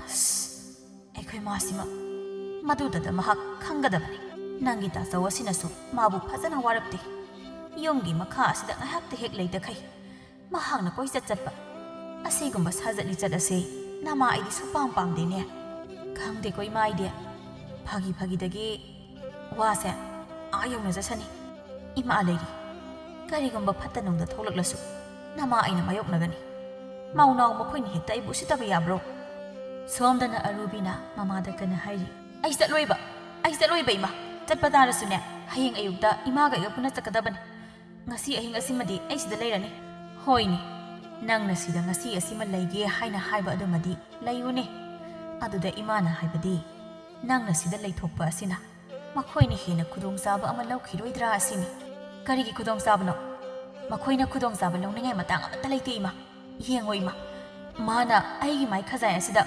ꯑꯁ, ꯑꯩꯈꯣꯏ ꯃꯥꯁꯤꯃ ꯃꯗꯨꯗꯇ ꯃꯍꯥꯛ ꯈꯪꯒꯗꯕꯅꯤ꯫ ꯅꯪꯒꯤ ꯇꯥꯆꯧ ꯑꯁꯤꯅꯁꯨ ꯃꯥꯕꯨ ꯐꯖꯅ ꯋꯥꯔꯛꯇꯦ꯫ ꯌꯨꯝꯒꯤ ꯃꯈꯥ ꯑꯁꯤꯗ ꯉꯥꯏꯍꯥꯛꯇ ꯍꯦꯛ ꯂꯩꯇꯈꯩ ꯃꯍꯥꯛꯅ ꯀꯣꯏꯆꯠ ꯆꯠꯄ꯫ ꯑꯁꯤꯒꯨꯝꯕ ꯁꯥꯖꯠ ꯂꯤꯆꯠ ꯑꯁꯤ ꯅꯃꯥ ꯑꯩꯗꯤ ꯁꯨꯄꯥꯝ ꯄꯥꯝꯗꯦꯅꯦ꯫ ꯈꯪꯗꯦꯀꯣ ꯏꯃꯥ ꯑꯩꯗꯤ꯫ ꯐꯥꯒꯤ ꯐꯥꯒꯤꯗꯒꯤ ꯋꯥꯁꯦ ꯑꯥ ꯌꯧꯅ ꯆꯠꯁꯅꯤ꯫ ꯏꯃꯥ ꯂꯩꯔꯤ꯫ ꯀꯔꯤꯒꯨꯝꯕ ꯐꯠꯇ ꯅꯨꯡꯗ ꯊꯣꯛꯂꯛꯂꯁꯨ ꯅꯃꯥ ꯑꯩꯅ ꯃꯥꯌꯣꯛꯅꯒꯅꯤ꯫ ꯃꯧꯅꯥꯎ ꯃꯈꯣꯏꯅ ꯍꯦꯛꯇ ꯑꯩꯕꯨ ꯎꯁꯤꯠꯇꯕ ꯌꯥꯕ꯭ꯔꯣ? ꯁꯣꯝꯗꯅ ꯑꯔꯨꯕꯤꯅ ꯃꯃꯥꯗ ꯀꯟꯅ ꯍꯥꯏꯔꯤ꯫ "ꯑꯩ ꯆꯠꯂꯣꯏꯕ, ꯑꯩ ꯆꯠꯂꯣꯏꯕ ꯏꯃꯥ꯫ ꯆꯠꯄ ꯇꯥꯔꯁꯨꯅꯦ, ꯍꯌꯦꯡ ꯑꯌꯨꯛꯇ ꯏꯃꯥꯒ ꯑꯩꯒ ꯄꯨꯟꯅ ꯆꯠꯀꯗꯕꯅꯤ꯫ ꯉꯁꯤ ꯑꯍꯤꯡ ꯑꯁꯤꯃꯗꯤ ꯑꯩ ꯁꯤꯗ ꯂꯩꯔꯅꯤ꯫" "ꯍꯣꯏꯅꯦ, ꯅꯪꯅ ꯁꯤꯗ ꯉꯁꯤ ꯑꯁꯤꯃ ꯂꯩꯒꯦ ꯍꯥꯏꯅ ꯍꯥꯏꯕ ꯑꯗꯨꯃꯗꯤ ꯂꯩꯌꯨꯅꯦ꯫ ꯑꯗꯨꯗ ꯏꯃꯥꯅ ꯍꯥꯏꯕꯗꯤ ꯅꯪꯅ ꯁꯤꯗ ꯂꯩꯊꯣꯛꯄ ꯑꯁꯤꯅ ꯃꯈꯣꯏꯅ ꯍꯦꯟꯅ ꯈꯨꯗꯣꯡꯆꯥꯕ ꯑꯃ ꯂꯧꯈꯤꯔꯣꯏꯗ꯭ꯔꯥ ꯑꯁꯤꯅꯤ꯫" "ꯀꯔꯤꯒꯤ ꯈꯨꯗꯣꯡꯆꯥꯕꯅꯣ? ꯃꯈꯣꯏꯅ ꯈꯨꯗꯣꯡꯆꯥꯕ ꯂꯧꯅꯤꯡꯉꯥꯏ ꯃꯇꯥꯡ ꯑꯃꯠꯇ ꯂꯩꯇꯦ ꯏꯃꯥ꯫ ꯌꯦꯡꯉꯣ ꯏꯃꯥ, ꯃꯥꯅ ꯑꯩꯒꯤ ꯃꯥꯏ ꯈꯖꯥꯏ ꯑꯁꯤꯗ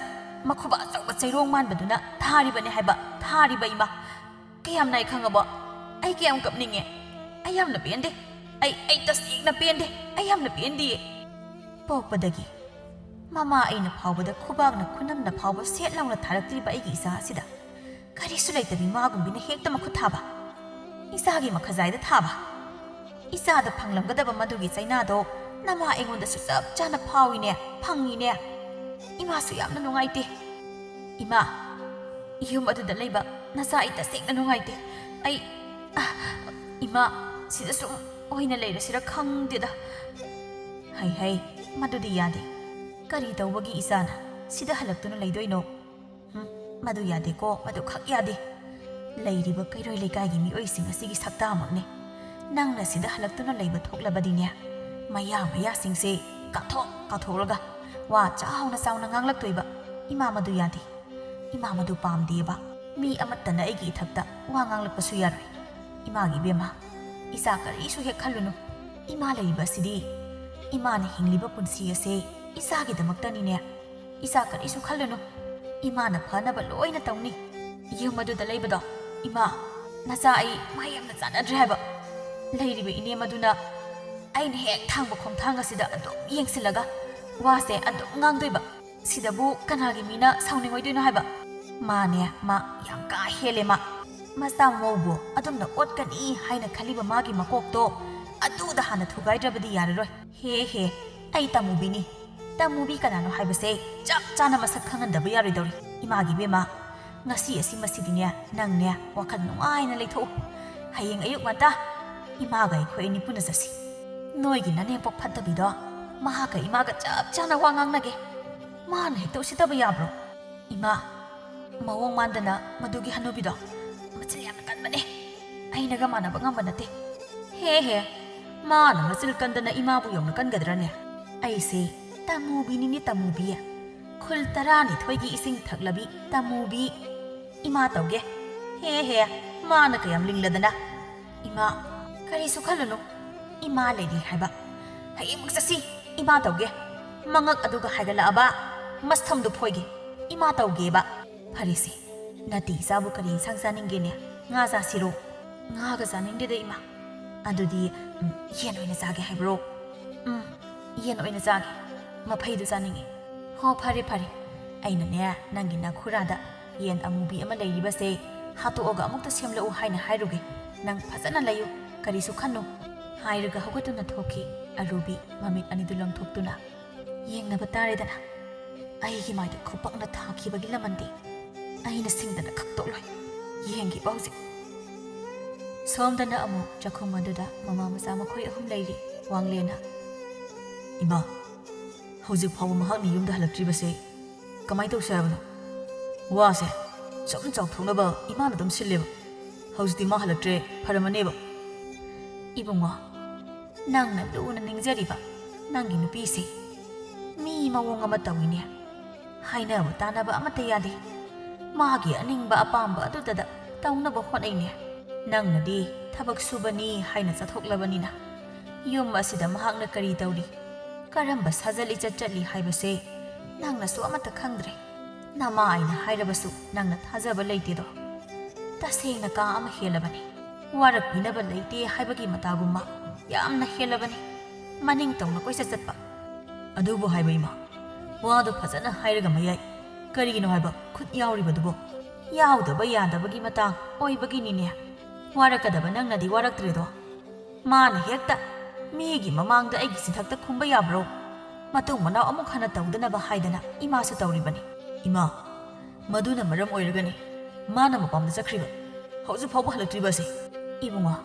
ꯃꯈꯨꯕꯥꯛ ꯑꯆꯧꯕ ꯆꯩꯔꯣꯡ ꯃꯥꯟꯕꯗꯨꯅ ꯊꯥꯔꯤꯕꯅꯦ ꯍꯥꯏꯕ, ꯊꯥꯔꯤꯕ ꯏꯃꯥ꯫ ꯀꯌꯥꯝ ꯅꯥꯏ ꯈꯪꯉꯕꯣ? ꯑꯩ ꯀꯌꯥꯝ ꯀꯞꯅꯤꯡꯉꯦ꯫ ꯑꯩ ꯌꯥꯝꯅ ꯄꯦꯟꯗꯦ꯫ ꯑꯩ, ꯑꯩ ꯇꯁꯦꯡꯅ ꯄꯦꯟꯗꯦ꯫ ꯑꯩ ꯌꯥꯝꯅ ꯄꯦꯟꯗꯤꯌꯦ꯫" ꯄꯣꯛꯄꯗꯒꯤ ꯃꯃꯥ ꯑꯩꯅ ꯐꯥꯎꯕꯗ ꯈꯨꯕꯥꯛꯅ ꯈꯨꯅꯝꯅ ꯐꯥꯎꯕ ꯁꯦꯠ ꯂꯥꯎꯅ ꯊꯥꯔꯛꯇ꯭ꯔꯤꯕ ꯑꯩꯒꯤ ꯏꯆꯥ ꯑꯁꯤꯗ ꯀꯔꯤꯁꯨ ꯂꯩꯇꯕꯤ ꯃꯥꯒꯨꯝꯕꯤꯅ ꯍꯦꯛꯇ ꯃꯈꯨꯠ ꯊꯥꯕ, ꯏꯆꯥꯒꯤ ꯃꯈꯖꯥꯏꯗ ꯊꯥꯕ꯫ ꯏꯆꯥꯗ ꯐꯪꯂꯝꯒꯗꯕ ꯃꯗꯨꯒꯤ ꯆꯩꯅꯥꯗꯣ ꯅꯃꯥ ꯑꯩꯉꯣꯟꯗꯁꯨ ꯆꯞ ꯆꯥꯅ ꯐꯥꯎꯏꯅꯦ, ꯐꯪꯉꯤꯅꯦ꯫ ꯏꯃꯥꯁꯨ ꯌꯥꯝꯅ ꯅꯨꯡꯉꯥꯏꯇꯦ꯫ ꯏꯃꯥ, ꯌꯨꯝ ꯑꯗꯨꯗ ꯂꯩꯕ ꯅꯆꯥ ꯑꯩ ꯇꯁꯦꯡꯅ ꯅꯨꯡꯉꯥꯏꯇꯦ꯫ ꯑꯩ, ꯑ, ꯏꯃꯥ, ꯁꯤꯗ ꯁꯨꯝ ꯑꯣꯏꯅ ꯂꯩꯔꯁꯤꯔ ꯈꯪꯗꯦꯗ꯫ "ꯍꯩ ꯍꯩ, ꯃꯗꯨꯗꯤ ꯌꯥꯗꯦ꯫ ꯀꯔꯤ ꯇꯧꯕꯒꯤ ꯏꯆꯥꯅ ꯁꯤꯗ ꯍꯜꯂꯛꯇꯨꯅ ꯂꯩꯗꯣꯏꯅꯣ? ꯍꯨꯝ, ꯃꯗꯨ ꯌꯥꯗꯦꯀꯣ, ꯃꯗꯨ ꯈꯛ ꯌꯥꯗꯦ꯫ ꯂꯩꯔꯤꯕ ꯀꯩꯔꯣꯏ ꯂꯩꯀꯥꯏꯒꯤ ꯃꯤꯑꯣꯏꯁꯤꯡ ꯑꯁꯤꯒꯤ ꯁꯛꯇꯥꯃꯛꯅꯤ꯫ ꯅꯪꯅ ꯁꯤꯗ ꯍꯜꯂꯛꯇꯨꯅ ꯂꯩꯕ ꯊꯣꯛꯂꯕꯗꯤꯅꯦ, ꯃꯌꯥ ꯃꯌꯥꯁꯤꯡꯁꯦ ꯀꯥꯊꯣꯛ ꯀꯥꯊꯣꯛꯂꯒ ꯋꯥ ꯆꯥꯎꯅ ꯆꯥꯎꯅ ꯉꯥꯡꯂꯛꯇꯣꯏꯕ꯫ ꯏꯃꯥ, ꯃꯗꯨ ꯌꯥꯗꯦ꯫ ꯏꯃꯥ ꯃꯗꯨ ꯄꯥꯝꯗꯦꯕ꯫ ꯃꯤ ꯑꯃꯠꯇꯅ ꯑꯩꯒꯤ ꯏꯊꯛꯇ ꯋꯥ ꯉꯥꯡꯂꯛꯄꯁꯨ ꯌꯥꯔꯣꯏ꯫ ꯏꯃꯥꯒꯤ ꯏꯕꯦꯝꯃ, ꯏꯆꯥ ꯀꯔꯤꯁꯨ ꯍꯦꯛ ꯈꯜꯂꯨꯅꯨ꯫ ꯏꯃꯥ ꯂꯩꯔꯤꯕ ꯑꯁꯤꯗꯤ ꯏꯃꯥꯅ ꯍꯤꯡꯂꯤꯕ ꯄꯨꯟꯁꯤ ꯑꯁꯦ ꯏꯆꯥꯒꯤꯗꯃꯛꯇꯅꯤꯅꯦ꯫ ꯏꯆꯥ ꯀꯔꯤꯁꯨ ꯈꯜꯂꯨꯅꯨ꯫ ꯏꯃꯥꯅ ꯐꯅꯕ ꯂꯣꯏꯅ ꯇꯧꯅꯤ꯫ ꯌꯨꯝ ꯑꯗꯨꯗ ꯂꯩꯕꯗꯣ, ꯏꯃꯥ, ꯅꯆꯥ ꯑꯩ ꯃꯥ ꯌꯥꯝꯅ ꯆꯥꯟꯅꯗ꯭ꯔꯦ ꯍꯥꯏꯕ꯫ ꯂꯩꯔꯤꯕ ꯏꯅꯦꯝ ꯑꯗꯨꯅ ꯑꯩꯅ ꯍꯦꯛ ꯊꯥꯡꯕ ꯈꯣꯡꯊꯥꯡ ꯑꯁꯤꯗ ꯑꯗꯨꯝ ꯌꯦꯡꯁꯤꯜꯂꯒ ꯋꯥꯁꯦ ꯑꯗꯨꯝ ꯉꯥꯡꯗꯣꯏꯕ꯫ ꯁꯤꯗꯕꯨ ꯀꯅꯥꯒꯤ ꯃꯤꯅ ꯁꯥꯎꯅꯤꯡꯉꯣꯏꯗꯣꯏꯅꯣ ꯍꯥꯏꯕ? ꯃꯥꯅꯦ, ꯃꯥ ꯌꯥꯝ ꯀꯥ ꯍꯦꯜꯂꯦ ꯃꯥ꯫ ꯃꯆꯥ ꯃꯧꯕꯨ ꯑꯗꯨꯝꯅ ꯑꯣꯠꯀꯅꯤ ꯍꯥꯏꯅ ꯈꯜꯂꯤꯕ ꯃꯥꯒꯤ ꯃꯀꯣꯛꯇꯣ ꯑꯗꯨꯗ ꯍꯥꯟꯅ ꯊꯨꯒꯥꯏꯗ꯭ꯔꯕꯗꯤ ꯌꯥꯔꯔꯣꯏ꯫ ꯍꯦ ꯍꯦ, ꯑꯩ ꯇꯃꯨꯕꯤꯅꯤ꯫ ꯇꯃꯨꯕꯤ ꯀꯅꯥꯅꯣ ꯍꯥꯏꯕꯁꯦ ꯆꯞ ꯆꯥꯅ ꯃꯁꯛ ꯈꯪꯍꯟꯗꯕ ꯌꯥꯔꯣꯏꯗꯧꯔꯤ꯫ ꯏꯃꯥꯒꯤ ꯏꯕꯦꯝꯃ, ꯉꯁꯤ ꯑꯁꯤ ꯃꯁꯤꯗꯤꯅꯦ, ꯅꯪꯅꯦ ꯋꯥꯈꯜ ꯅꯨꯡꯉꯥꯏꯅ ꯂꯩꯊꯣꯛꯎ꯫ ꯍꯌꯦꯡ ꯑꯌꯨꯛ ꯉꯟꯇꯥ ꯏꯃꯥꯒ ꯑꯩꯈꯣꯏ ꯑꯅꯤ ꯄꯨꯟꯅ ꯆꯠꯁꯤ꯫ ꯅꯣꯏꯒꯤ ꯅꯅꯦꯝꯄꯣꯛ ꯐꯠꯇꯕꯤꯗꯣ ꯃꯍꯥꯛꯀ ꯏꯃꯥꯒ ꯆꯞ ꯆꯥꯅ ꯋꯥ ꯉꯥꯡꯅꯒꯦ꯫ ꯃꯥꯅ ꯍꯦꯛꯇ ꯎꯁꯤꯠꯇꯕ ꯌꯥꯕ꯭ꯔꯣ? ꯏꯃꯥ, ꯃꯑꯣꯡ ꯃꯥꯟꯗꯅ ꯃꯗꯨꯒꯤ ꯍꯅꯨꯕꯤꯗꯣ ꯃꯆꯤꯟ ꯌꯥꯝꯅ ꯀꯟꯕꯅꯦ꯫ ꯑꯩꯅꯒ ꯃꯥꯟꯅꯕ ꯉꯝꯕ ꯅꯠꯇꯦ꯫ ꯍꯦ ꯍꯦ, ꯃꯥꯅ ꯃꯆꯤꯟ ꯀꯟꯗꯅ ꯏꯃꯥꯕꯨ ꯌꯧꯅ ꯀꯟꯒꯗ꯭ꯔꯅꯦ? ꯑꯩꯁꯦ ꯇꯃꯨꯕꯤꯅꯤꯅꯦ, ꯇꯃꯨꯕꯤ꯫ ꯈꯨꯜ ꯇꯔꯥꯅꯤꯊꯣꯏꯒꯤ ꯏꯁꯤꯡ ꯊꯛꯂꯕꯤ ꯇꯃꯨꯕꯤ꯫ ꯏꯃꯥ ꯇꯧꯒꯦ꯫ ꯍꯦ ꯍꯦ, ꯃꯥꯅ ꯀꯌꯥꯝ ꯂꯤꯡꯂꯗꯅ꯫ ꯏꯃꯥ, ꯀꯔꯤꯁꯨ ꯈꯜꯂꯨꯅꯨ꯫ ꯏꯃꯥ ꯂꯩꯔꯤ ꯍꯥꯏꯕ꯫ ꯍꯌꯦꯡꯃꯛ ꯆꯠꯁꯤ꯫ ꯏꯃꯥ ꯇꯧꯒꯦ꯫ ꯃꯉꯛ ꯑꯗꯨꯒ ꯍꯥꯏꯒꯠꯂꯛꯑꯕ ꯃꯁꯝꯗꯨ ꯐꯣꯏꯒꯦ꯫ ꯏꯃꯥ ꯇꯧꯒꯦꯕ꯫ ꯐꯔꯦꯁꯦ, ꯅꯥꯇꯤ ꯏꯆꯥꯕꯨ ꯀꯔꯤ ꯏꯟꯁꯥꯡ ꯆꯥꯅꯤꯡꯒꯦꯅꯦ? ꯉꯥ ꯆꯥꯁꯤꯔꯣ? ꯉꯥꯒ ꯆꯥꯅꯤꯡꯗꯦꯗ, ꯏꯃꯥ꯫ ꯑꯗꯨꯗꯤ, ꯎꯝ, ꯌꯦꯟ ꯑꯣꯏꯅ ꯆꯥꯒꯦ ꯍꯥꯏꯕ꯭ꯔꯣ? ꯎꯝ, ꯌꯦꯟ ꯑꯣꯏꯅ ꯆꯥꯒꯦ꯫ ꯃꯐꯩꯗꯨ ꯆꯥꯅꯤꯡꯉꯤ꯫ ꯍꯣ, ꯐꯔꯦ, ꯐꯔꯦ꯫ ꯑꯩꯅꯅꯦ, ꯅꯪꯒꯤ ꯅꯈꯨꯔꯥꯗ ꯌꯦꯟ ꯑꯃꯨꯕꯤ ꯑꯃ ꯂꯩꯔꯤꯕꯁꯦ ꯍꯥꯠꯇꯣꯛꯑꯒ ꯑꯃꯨꯛꯇ ꯁꯦꯝꯂꯛꯎ ꯍꯥꯏꯅ ꯍꯥꯏꯔꯨꯒꯦ꯫ ꯅꯪ ꯐꯖꯅ ꯂꯩꯌꯨ, ꯀꯔꯤꯁꯨ ꯈꯟꯅꯨ꯫ ꯍꯥꯏꯔꯒ ꯍꯧꯒꯠꯇꯨꯅ ꯊꯣꯛꯈꯤ꯫ ꯑꯔꯨꯕꯤ ꯃꯃꯤꯠ ꯑꯅꯤꯗꯨ ꯂꯪꯊꯣꯛꯇꯨꯅ ꯌꯦꯡꯅꯕ ꯇꯥꯔꯦꯗꯅ꯫ ꯑꯩꯒꯤ ꯃꯥꯏꯗ ꯈꯨꯄꯥꯛꯅ ꯊꯥꯈꯤꯕꯒꯤ ꯂꯃꯟꯗꯤ ꯑꯩꯅ ꯁꯤꯡꯗꯅ ꯈꯛꯇꯣꯛꯂꯣꯏ꯫ ꯌꯦꯡꯒꯦꯕ ꯍꯧꯖꯤꯛ꯫ ꯁꯣꯝꯗꯅ ꯑꯃꯨꯛ ꯆꯥꯛꯈꯨꯝ ꯑꯗꯨꯗ ꯃꯃꯥ ꯃꯆꯥ ꯃꯈꯣꯏ ꯑꯍꯨꯝ ꯂꯩꯔꯤ꯫ ꯋꯥꯡꯂꯦꯅ, "ꯏꯃꯥ, ꯍꯧꯖꯤꯛ ꯐꯥꯎꯕ ꯃꯍꯥꯛꯅ ꯌꯨꯝꯗ ꯍꯜꯂꯛꯇ꯭ꯔꯤꯕꯁꯦ ꯀꯃꯥꯏ ꯇꯧꯁꯦ ꯍꯥꯏꯕꯅꯣ? ꯋꯥꯁꯦ ꯁꯨꯝ ꯆꯥꯎꯊꯣꯛꯅꯕ ꯏꯃꯥꯅ ꯑꯗꯨꯝ ꯁꯤꯜꯂꯦꯕ꯫ ꯍꯧꯖꯤꯛꯇꯤ ꯃꯥ ꯍꯜꯂꯛꯇ꯭ꯔꯦ, ꯐꯔꯝꯃꯅꯦꯕ꯫" ꯏꯕꯨꯡꯉꯣ, ꯅꯪꯅ ꯂꯨꯅ ꯅꯤꯡꯖꯔꯤꯕ ꯅꯪꯒꯤ ꯅꯨꯄꯤꯁꯦ ꯃꯤ ꯃꯑꯣꯡ ꯑꯃ ꯇꯧꯏꯅꯦ꯫ ꯍꯥꯏꯅꯕ ꯇꯥꯅꯕ ꯑꯃꯠꯇ ꯌꯥꯗꯦ꯫ ꯃꯥꯒꯤ ꯑꯅꯤꯡꯕ ꯑꯄꯥꯝꯕ ꯑꯗꯨꯗꯗ ꯇꯧꯅꯕ ꯍꯣꯠꯅꯩꯅꯦ꯫ ꯅꯪꯅꯗꯤ ꯊꯕꯛ ꯁꯨꯕꯅꯤ ꯍꯥꯏꯅ ꯆꯠꯊꯣꯛꯂꯕꯅꯤꯅ, ꯌꯨꯝ ꯑꯁꯤꯗ ꯃꯍꯥꯛꯅ ꯀꯔꯤ ꯇꯧꯔꯤ, ꯀꯔꯝꯕ ꯁꯥꯖꯠ ꯂꯤꯆꯠ ꯆꯠꯂꯤ ꯍꯥꯏꯕꯁꯦ ꯅꯪꯅꯁꯨ ꯑꯃꯠꯇ ꯈꯪꯗ꯭ꯔꯦ꯫ ꯅꯃꯥ ꯑꯩꯅ ꯍꯥꯏꯔꯕꯁꯨ ꯅꯪꯅ ꯊꯥꯖꯕ ꯂꯩꯇꯦꯗꯣ꯫ ꯇꯁꯦꯡꯅ ꯀꯥ ꯑꯃ ꯍꯦꯜꯂꯕꯅꯤ꯫ ꯋꯥꯔꯛꯄꯤꯅꯕ ꯂꯩꯇꯦ ꯍꯥꯏꯕꯒꯤ ꯃꯇꯥꯒꯨꯝꯕ ꯌꯥꯝꯅ ꯍꯦꯜꯂꯕꯅꯤ꯫ ꯃꯅꯤꯡ ꯇꯧꯅ ꯀꯣꯏꯆꯠ ꯆꯠꯄ꯫ ꯑꯗꯨꯕꯨ ꯍꯥꯏꯕ ꯏꯃꯥ, ꯋꯥꯗꯣ ꯐꯖꯅ ꯍꯥꯏꯔꯒ ꯃꯌꯥꯏ ꯀꯔꯤꯒꯤꯅꯣ ꯍꯥꯏꯕ ꯈꯨꯠ ꯌꯥꯎꯔꯤꯕꯗꯨꯕꯣ? ꯌꯥꯎꯗꯕ ꯌꯥꯗꯕꯒꯤ ꯃꯇꯥꯡ ꯑꯣꯏꯕꯒꯤꯅꯤꯅꯦ꯫ ꯋꯥꯔꯛꯀꯗꯕ ꯅꯪꯅꯗꯤ ꯋꯥꯔꯛꯇ꯭ꯔꯦꯗꯣ꯫ ꯃꯥꯅ ꯍꯦꯛꯇ ꯃꯤꯒꯤ ꯃꯃꯥꯡꯗ ꯑꯩꯒꯤ ꯆꯤꯟꯊꯛꯇ ꯈꯨꯝꯕ ꯌꯥꯕ꯭ꯔꯣ? ꯃꯇꯨꯡ ꯃꯅꯥꯎ ꯑꯃꯨꯛ ꯍꯟꯅ ꯇꯧꯗꯅꯕ ꯍꯥꯏꯗꯅ ꯏꯃꯥꯁꯨ ꯇꯧꯔꯤꯕꯅꯤ꯫ ꯏꯃꯥ, ꯃꯗꯨꯅ ꯃꯔꯝ ꯑꯣꯏꯔꯒꯅꯤ ꯃꯥꯅ ꯃꯄꯥꯝꯗ ꯆꯠꯈ꯭ꯔꯤꯕ, ꯍꯧꯖꯤꯛ ꯐꯥꯎꯕ ꯍꯜꯂꯛꯇ꯭ꯔꯤꯕ ꯑꯁꯤ꯫ ꯏꯕꯨꯡꯉꯣ,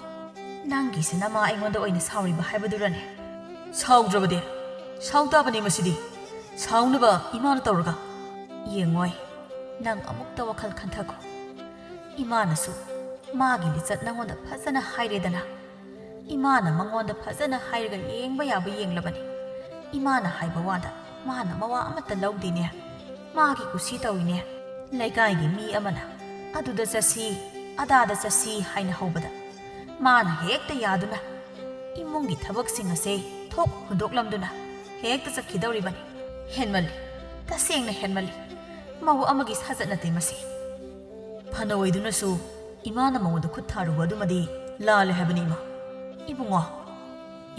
ꯅꯪꯒꯤꯁꯤꯅ ꯃꯥ ꯑꯩꯉꯣꯟꯗ ꯑꯣꯏꯅ ꯁꯥꯎꯔꯤꯕ ꯍꯥꯏꯕꯗꯨꯔꯅꯦ? ꯁꯥꯎꯗ꯭ꯔꯕꯗꯤ? ꯁꯥꯎ ꯇꯥꯕꯅꯤ ꯃꯁꯤꯗꯤ꯫ ꯁꯥꯎꯅꯕ ꯏꯃꯥꯅ ꯇꯧꯔꯒ? ꯌꯦꯡꯉꯣꯏ, ꯅꯪ ꯑꯃꯨꯛꯇ ꯋꯥꯈꯜ ꯈꯟꯊꯈꯣ꯫ ꯏꯃꯥꯅꯁꯨ ꯃꯥꯒꯤ ꯂꯤꯆꯠ ꯅꯪꯉꯣꯟꯗ ꯐꯖꯅ ꯍꯥꯏꯔꯦꯗꯅ꯫ ꯏꯃꯥꯅ ꯃꯉꯣꯟꯗ ꯐꯖꯅ ꯍꯥꯏꯔꯒ ꯌꯦꯡꯕ ꯌꯥꯕ ꯌꯦꯡꯂꯕꯅꯤ꯫ ꯏꯃꯥꯅ ꯍꯥꯏꯕ ꯋꯥꯗ ꯃꯥꯅ ꯃꯋꯥ ꯑꯃꯠꯇ ꯂꯧꯗꯦꯅꯦ꯫ ꯃꯥꯒꯤ ꯀꯨꯁꯤ ꯇꯧꯏꯅꯦ꯫ ꯂꯩꯀꯥꯏꯒꯤ ꯃꯤ ꯑꯃꯅ "ꯑꯗꯨꯗ ꯆꯠꯁꯤ, ꯑꯗꯥꯗ ꯆꯠꯁꯤ" ꯍꯥꯏꯅ ꯍꯧꯕꯗ ꯃꯥꯅ ꯍꯦꯛꯇ ꯌꯥꯗꯨꯅ ꯏꯃꯨꯡꯒꯤ ꯊꯕꯛꯁꯤꯡ ꯑꯁꯦ ꯊꯣꯛ ꯍꯨꯟꯗꯣꯛꯂꯝꯗꯨꯅ ꯍꯦꯛꯇ ꯆꯠꯈꯤꯗꯧꯔꯤꯕꯅꯤ꯫ ꯍꯦꯟꯃꯜꯂꯤ, ꯇꯁꯦꯡꯅ ꯍꯦꯟꯃꯜꯂꯤ꯫ ꯃꯧ ꯑꯃꯒꯤ ꯁꯥꯖꯠ ꯅꯠꯇꯦ ꯃꯁꯤ꯫ ꯐꯅ ꯑꯣꯏꯗꯨꯅꯁꯨ ꯏꯃꯥꯅ ꯃꯉꯣꯟꯗ ꯈꯨꯠ ꯊꯥꯔꯨꯕ ꯑꯗꯨꯃꯗꯤ ꯂꯥꯜꯂꯦ ꯍꯥꯏꯕꯅꯤ, ꯏꯃꯥ꯫ ꯏꯕꯨꯡꯉꯣ,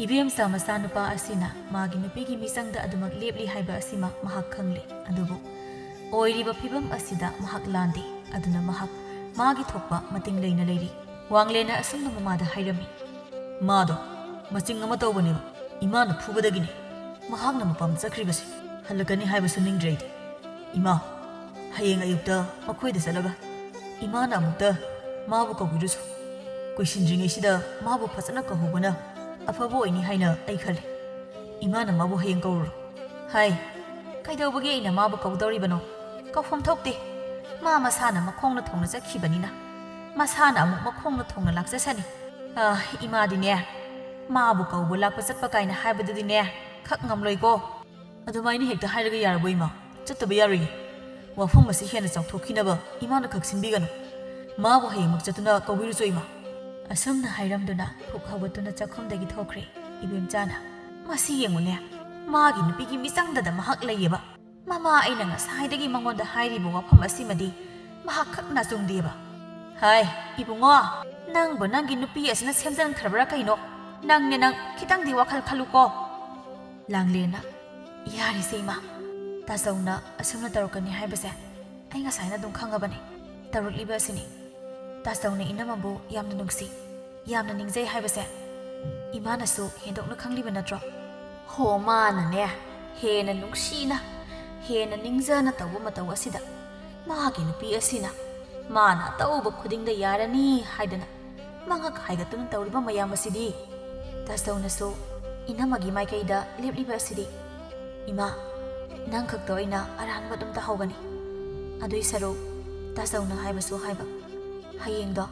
ꯏꯕꯦꯝꯆꯥ ꯃꯆꯥꯅꯨꯄꯥ ꯑꯁꯤꯅ ꯃꯥꯒꯤ ꯅꯨꯄꯤꯒꯤ ꯃꯤꯆꯪꯗ ꯑꯗꯨꯃꯛ ꯂꯦꯞꯂꯤ ꯍꯥꯏꯕ ꯑꯁꯤꯃ ꯃꯍꯥꯛ ꯈꯪꯂꯦ꯫ ꯑꯗꯨꯕꯨ ꯑꯣꯏꯔꯤꯕ ꯐꯤꯕꯝ ꯑꯁꯤꯗ ꯃꯍꯥꯛ ꯂꯥꯟꯗꯦ꯫ ꯑꯗꯨꯅ ꯃꯍꯥꯛ ꯃꯥꯒꯤ ꯊꯣꯛꯄ ꯃꯇꯤꯡ ꯂꯩꯅ ꯂꯩꯔꯤ꯫ ꯋꯥꯡꯂꯦꯟꯅ ꯑꯁꯨꯝꯅ ꯃꯃꯥꯗ ꯍꯥꯏꯔꯝꯃꯤ, "ꯃꯥꯗꯣ ꯃꯆꯤꯡ ꯑꯃ ꯇꯧꯕꯅꯦꯕ꯫ ꯏꯃꯥꯅ ꯐꯨꯕꯗꯒꯤꯅꯦ ꯃꯍꯥꯛꯅ ꯃꯄꯥꯝ ꯆꯠꯈ꯭ꯔꯤꯕꯁꯦ꯫ ꯍꯜꯂꯛꯀꯅꯤ ꯍꯥꯏꯕꯁꯨ ꯅꯤꯡꯗ꯭ꯔꯦ ꯑꯩꯗꯤ꯫ ꯏꯃꯥ, ꯍꯌꯦꯡ ꯑꯌꯨꯛꯇ ꯃꯈꯣꯏꯗ ꯆꯠꯂꯒ ꯏꯃꯥꯅ ꯑꯃꯨꯛꯇ ꯃꯥꯕꯨ ꯀꯧꯕꯤꯔꯨꯁꯨ꯫ ꯀꯨꯏꯁꯤꯟꯗ꯭ꯔꯤꯉꯩꯁꯤꯗ ꯃꯥꯕꯨ ꯐꯖꯅ ꯀꯧꯍꯧꯕꯅ ꯑꯐꯕ ꯑꯣꯏꯅꯤ ꯍꯥꯏꯅ ꯑꯩ ꯈꯜꯂꯤ꯫ ꯏꯃꯥꯅ ꯃꯥꯕꯨ ꯍꯌꯦꯡ ꯀꯧꯔꯨꯔꯣ꯫" "ꯍꯥꯏ, ꯀꯩꯗꯧꯕꯒꯤ ꯑꯩꯅ ꯃꯥꯕꯨ ꯀꯧꯗꯧꯔꯤꯕꯅꯣ? ꯀꯧꯐꯝ ꯊꯣꯛꯇꯦ꯫ ꯃꯥ ꯃꯁꯥꯅ ꯃꯈꯣꯡꯅ ꯊꯣꯡꯅ ꯆꯠꯈꯤꯕꯅꯤꯅ ꯃꯁꯥꯅ ꯑꯃꯨꯛ ꯃꯈꯣꯡꯅ ꯊꯣꯡꯅ ꯂꯥꯛꯆꯁꯅꯤ꯫ ꯑꯥ, ꯏꯃꯥꯗꯤꯅꯦ, ꯃꯥꯕꯨ ꯀꯧꯕ ꯂꯥꯛꯄ ꯆꯠꯄ ꯀꯥꯏꯅ ꯍꯥꯏꯕꯗꯨꯗꯤꯅꯦ, ꯈꯛ ꯉꯝꯂꯣꯏꯀꯣ꯫" "ꯑꯗꯨꯃꯥꯏꯅ ꯍꯦꯛꯇ ꯍꯥꯏꯔꯒ ꯌꯥꯔꯕꯣ, ꯏꯃꯥ? ꯆꯠꯇꯕ ꯌꯥꯔꯣꯏꯌꯦ꯫ ꯋꯥꯐꯝ ꯑꯁꯤ ꯍꯦꯟꯅ ꯆꯥꯎꯊꯣꯛꯈꯤꯅꯕ ꯏꯃꯥꯅ ꯈꯛ ꯁꯤꯟꯕꯤꯒꯅꯨ꯫ ꯃꯥꯕꯨ ꯍꯌꯦꯡꯃꯛ ꯆꯠꯇꯨꯅ ꯀꯧꯕꯤꯔꯨꯆꯣ, ꯏꯃꯥ꯫" ꯑꯁꯨꯝꯅ ꯍꯥꯏꯔꯝꯗꯨꯅ ꯐꯨꯛ ꯍꯧꯒꯠꯇꯨꯅ ꯆꯥꯛꯈꯨꯝꯗꯒꯤ ꯊꯣꯛꯈ꯭ꯔꯦ ꯏꯕꯦꯝꯆꯥꯅ꯫ "ꯃꯁꯤ ꯌꯦꯡꯉꯨꯅꯦ, ꯃꯥꯒꯤ ꯅꯨꯄꯤꯒꯤ ꯃꯤꯆꯪꯗꯗ ꯃꯍꯥꯛ ꯂꯩꯌꯦꯕ꯫ ꯃꯃꯥ ꯑꯩꯅ ꯉꯁꯥꯏꯗꯒꯤ ꯃꯉꯣꯟꯗ ꯍꯥꯏꯔꯤꯕ ꯋꯥꯐꯝ ꯑꯁꯤꯃꯗꯤ ꯃꯍꯥꯛ ꯈꯛ ꯅꯥꯆꯨꯡꯗꯦꯕ꯫" "ꯍꯥꯏ, ꯏꯕꯨꯡꯉꯣ, ꯅꯪꯕꯨ ꯅꯪꯒꯤ ꯅꯨꯄꯤ ꯑꯁꯤꯅ ꯁꯦꯝꯖꯤꯟꯈ꯭ꯔꯕ꯭ꯔꯥ ꯀꯩꯅꯣ? ꯅꯪꯅꯦ ꯅꯪ, ꯈꯤꯇꯪꯗꯤ ꯋꯥꯈꯜ ꯈꯜꯂꯨꯀꯣ꯫" ꯂꯥꯡꯂꯦꯟꯅ, "ꯌꯥꯔꯤꯁꯦ ꯏꯃꯥ, ꯇꯥꯆꯧꯅ ꯑꯁꯨꯝꯅ ꯇꯧꯔꯛꯀꯅꯤ ꯍꯥꯏꯕꯁꯦ ꯑꯩ ꯉꯁꯥꯏꯅ ꯑꯗꯨꯝ ꯈꯪꯉꯕꯅꯤ꯫ ꯇꯧꯔꯛꯂꯤꯕ ꯑꯁꯤꯅꯤ꯫ ꯇꯥꯆꯧꯅ ꯏꯅꯝꯃꯕꯨ ꯌꯥꯝꯅ ꯅꯨꯡꯁꯤ, ꯌꯥꯝꯅ ꯅꯤꯡꯖꯩ ꯍꯥꯏꯕꯁꯦ ꯏꯃꯥꯅꯁꯨ ꯍꯦꯟꯗꯣꯛꯅ ꯈꯪꯂꯤꯕ ꯅꯠꯇ꯭ꯔꯣ?" "ꯍꯣ, ꯃꯥꯅꯅꯦ ꯍꯦꯟꯅ ꯅꯨꯡꯁꯤꯅ, ꯍꯦꯟꯅ ꯅꯤꯡꯖꯅ ꯇꯧꯕ ꯃꯇꯧ ꯑꯁꯤꯗ ꯃꯍꯥꯛꯀꯤ ꯅꯨꯄꯤ ꯑꯁꯤꯅ ꯃꯥꯅ ꯇꯧꯕ ꯈꯨꯗꯤꯡꯗ ꯌꯥꯔꯅꯤ ꯍꯥꯏꯗꯅ ꯃꯉꯛ ꯍꯥꯏꯒꯠꯇꯨꯅ ꯇꯧꯔꯤꯕ ꯃꯌꯥꯝ ꯑꯁꯤꯗꯤ꯫ ꯇꯥꯆꯧꯅꯁꯨ ꯏꯅꯝꯃꯒꯤ ꯃꯥꯏꯀꯩꯗ ꯂꯦꯞꯂꯤꯕ ꯑꯁꯤꯗꯤ꯫ "ꯏꯃꯥ, ꯅꯪ ꯈꯛꯇ ꯑꯣꯏꯅ ꯑꯔꯥꯟꯕ ꯑꯗꯨꯝ ꯇꯥꯍꯧꯒꯅꯤ꯫ ꯑꯗꯨꯏ ꯁꯔꯨꯛ ꯇꯥꯆꯧꯅ ꯍꯥꯏꯕꯁꯨ ꯍꯥꯏꯕ, ꯍꯌꯦꯡꯗꯣ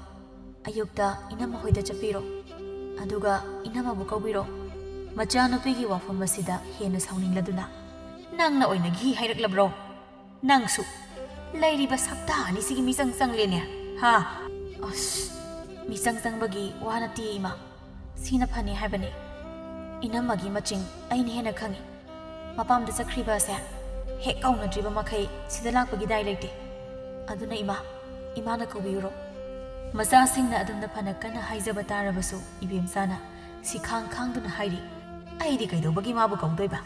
ꯑꯌꯨꯛꯇ ꯏꯅꯝꯃ ꯍꯣꯏꯗ ꯆꯠꯄꯤꯔꯣ꯫ ꯑꯗꯨꯒ ꯏꯅꯝꯃꯕꯨ ꯀꯧꯕꯤꯔꯣ꯫" ꯃꯆꯥꯅꯨꯄꯤꯒꯤ ꯋꯥꯐꯝ ꯑꯁꯤꯗ ꯍꯦꯟꯅ ꯁꯥꯎꯅꯤꯡꯂꯗꯨꯅ, "ꯅꯪꯅ ꯑꯣꯏꯅ ꯘꯤ ꯍꯩꯔꯛꯂꯕ꯭ꯔꯣ? ꯅꯪꯁꯨ ꯂꯩꯔꯤꯕ ꯁꯛꯇꯥ ꯑꯅꯤꯁꯤꯒꯤ ꯃꯤꯆꯪ ꯆꯪꯂꯦꯅꯦ, ꯍꯥ?" "ꯑꯁ, ꯃꯤꯆꯪ ꯆꯪꯕꯒꯤ ꯋꯥ ꯅꯠꯇꯦ, ꯏꯃꯥ꯫ ꯁꯤꯅ ꯐꯅꯤ ꯍꯥꯏꯕꯅꯤ꯫ ꯏꯅꯝꯃꯒꯤ ꯃꯆꯤꯡ ꯑꯩꯅ ꯍꯦꯟꯅ ꯈꯪꯏ꯫ ꯃꯄꯥꯝꯗ ꯆꯠꯈ꯭ꯔꯤꯕ ꯑꯁꯦ ꯍꯦꯛ ꯀꯧꯅꯗ꯭ꯔꯤꯕ ꯃꯈꯩ ꯁꯤꯗ ꯂꯥꯛꯄꯒꯤ ꯗꯥꯏ ꯂꯩꯇꯦ꯫ ꯑꯗꯨꯅ ꯏꯃꯥ, ꯏꯃꯥꯅ ꯀꯧꯕꯤꯌꯨꯔꯣ?" ꯃꯆꯥꯁꯤꯡꯅ ꯑꯗꯨꯝꯅ ꯐꯅ ꯀꯟꯅ ꯍꯥꯏꯖꯕ ꯇꯥꯔꯕꯁꯨ, ꯏꯕꯦꯝꯆꯥꯅ ꯁꯤꯈꯥꯡ ꯈꯥꯡꯗꯨꯅ ꯍꯥꯏꯔꯤ, "ꯑꯩꯗꯤ ꯀꯩꯗꯧꯕꯒꯤ ꯃꯥꯕꯨ ꯀꯧꯗꯣꯏꯕ?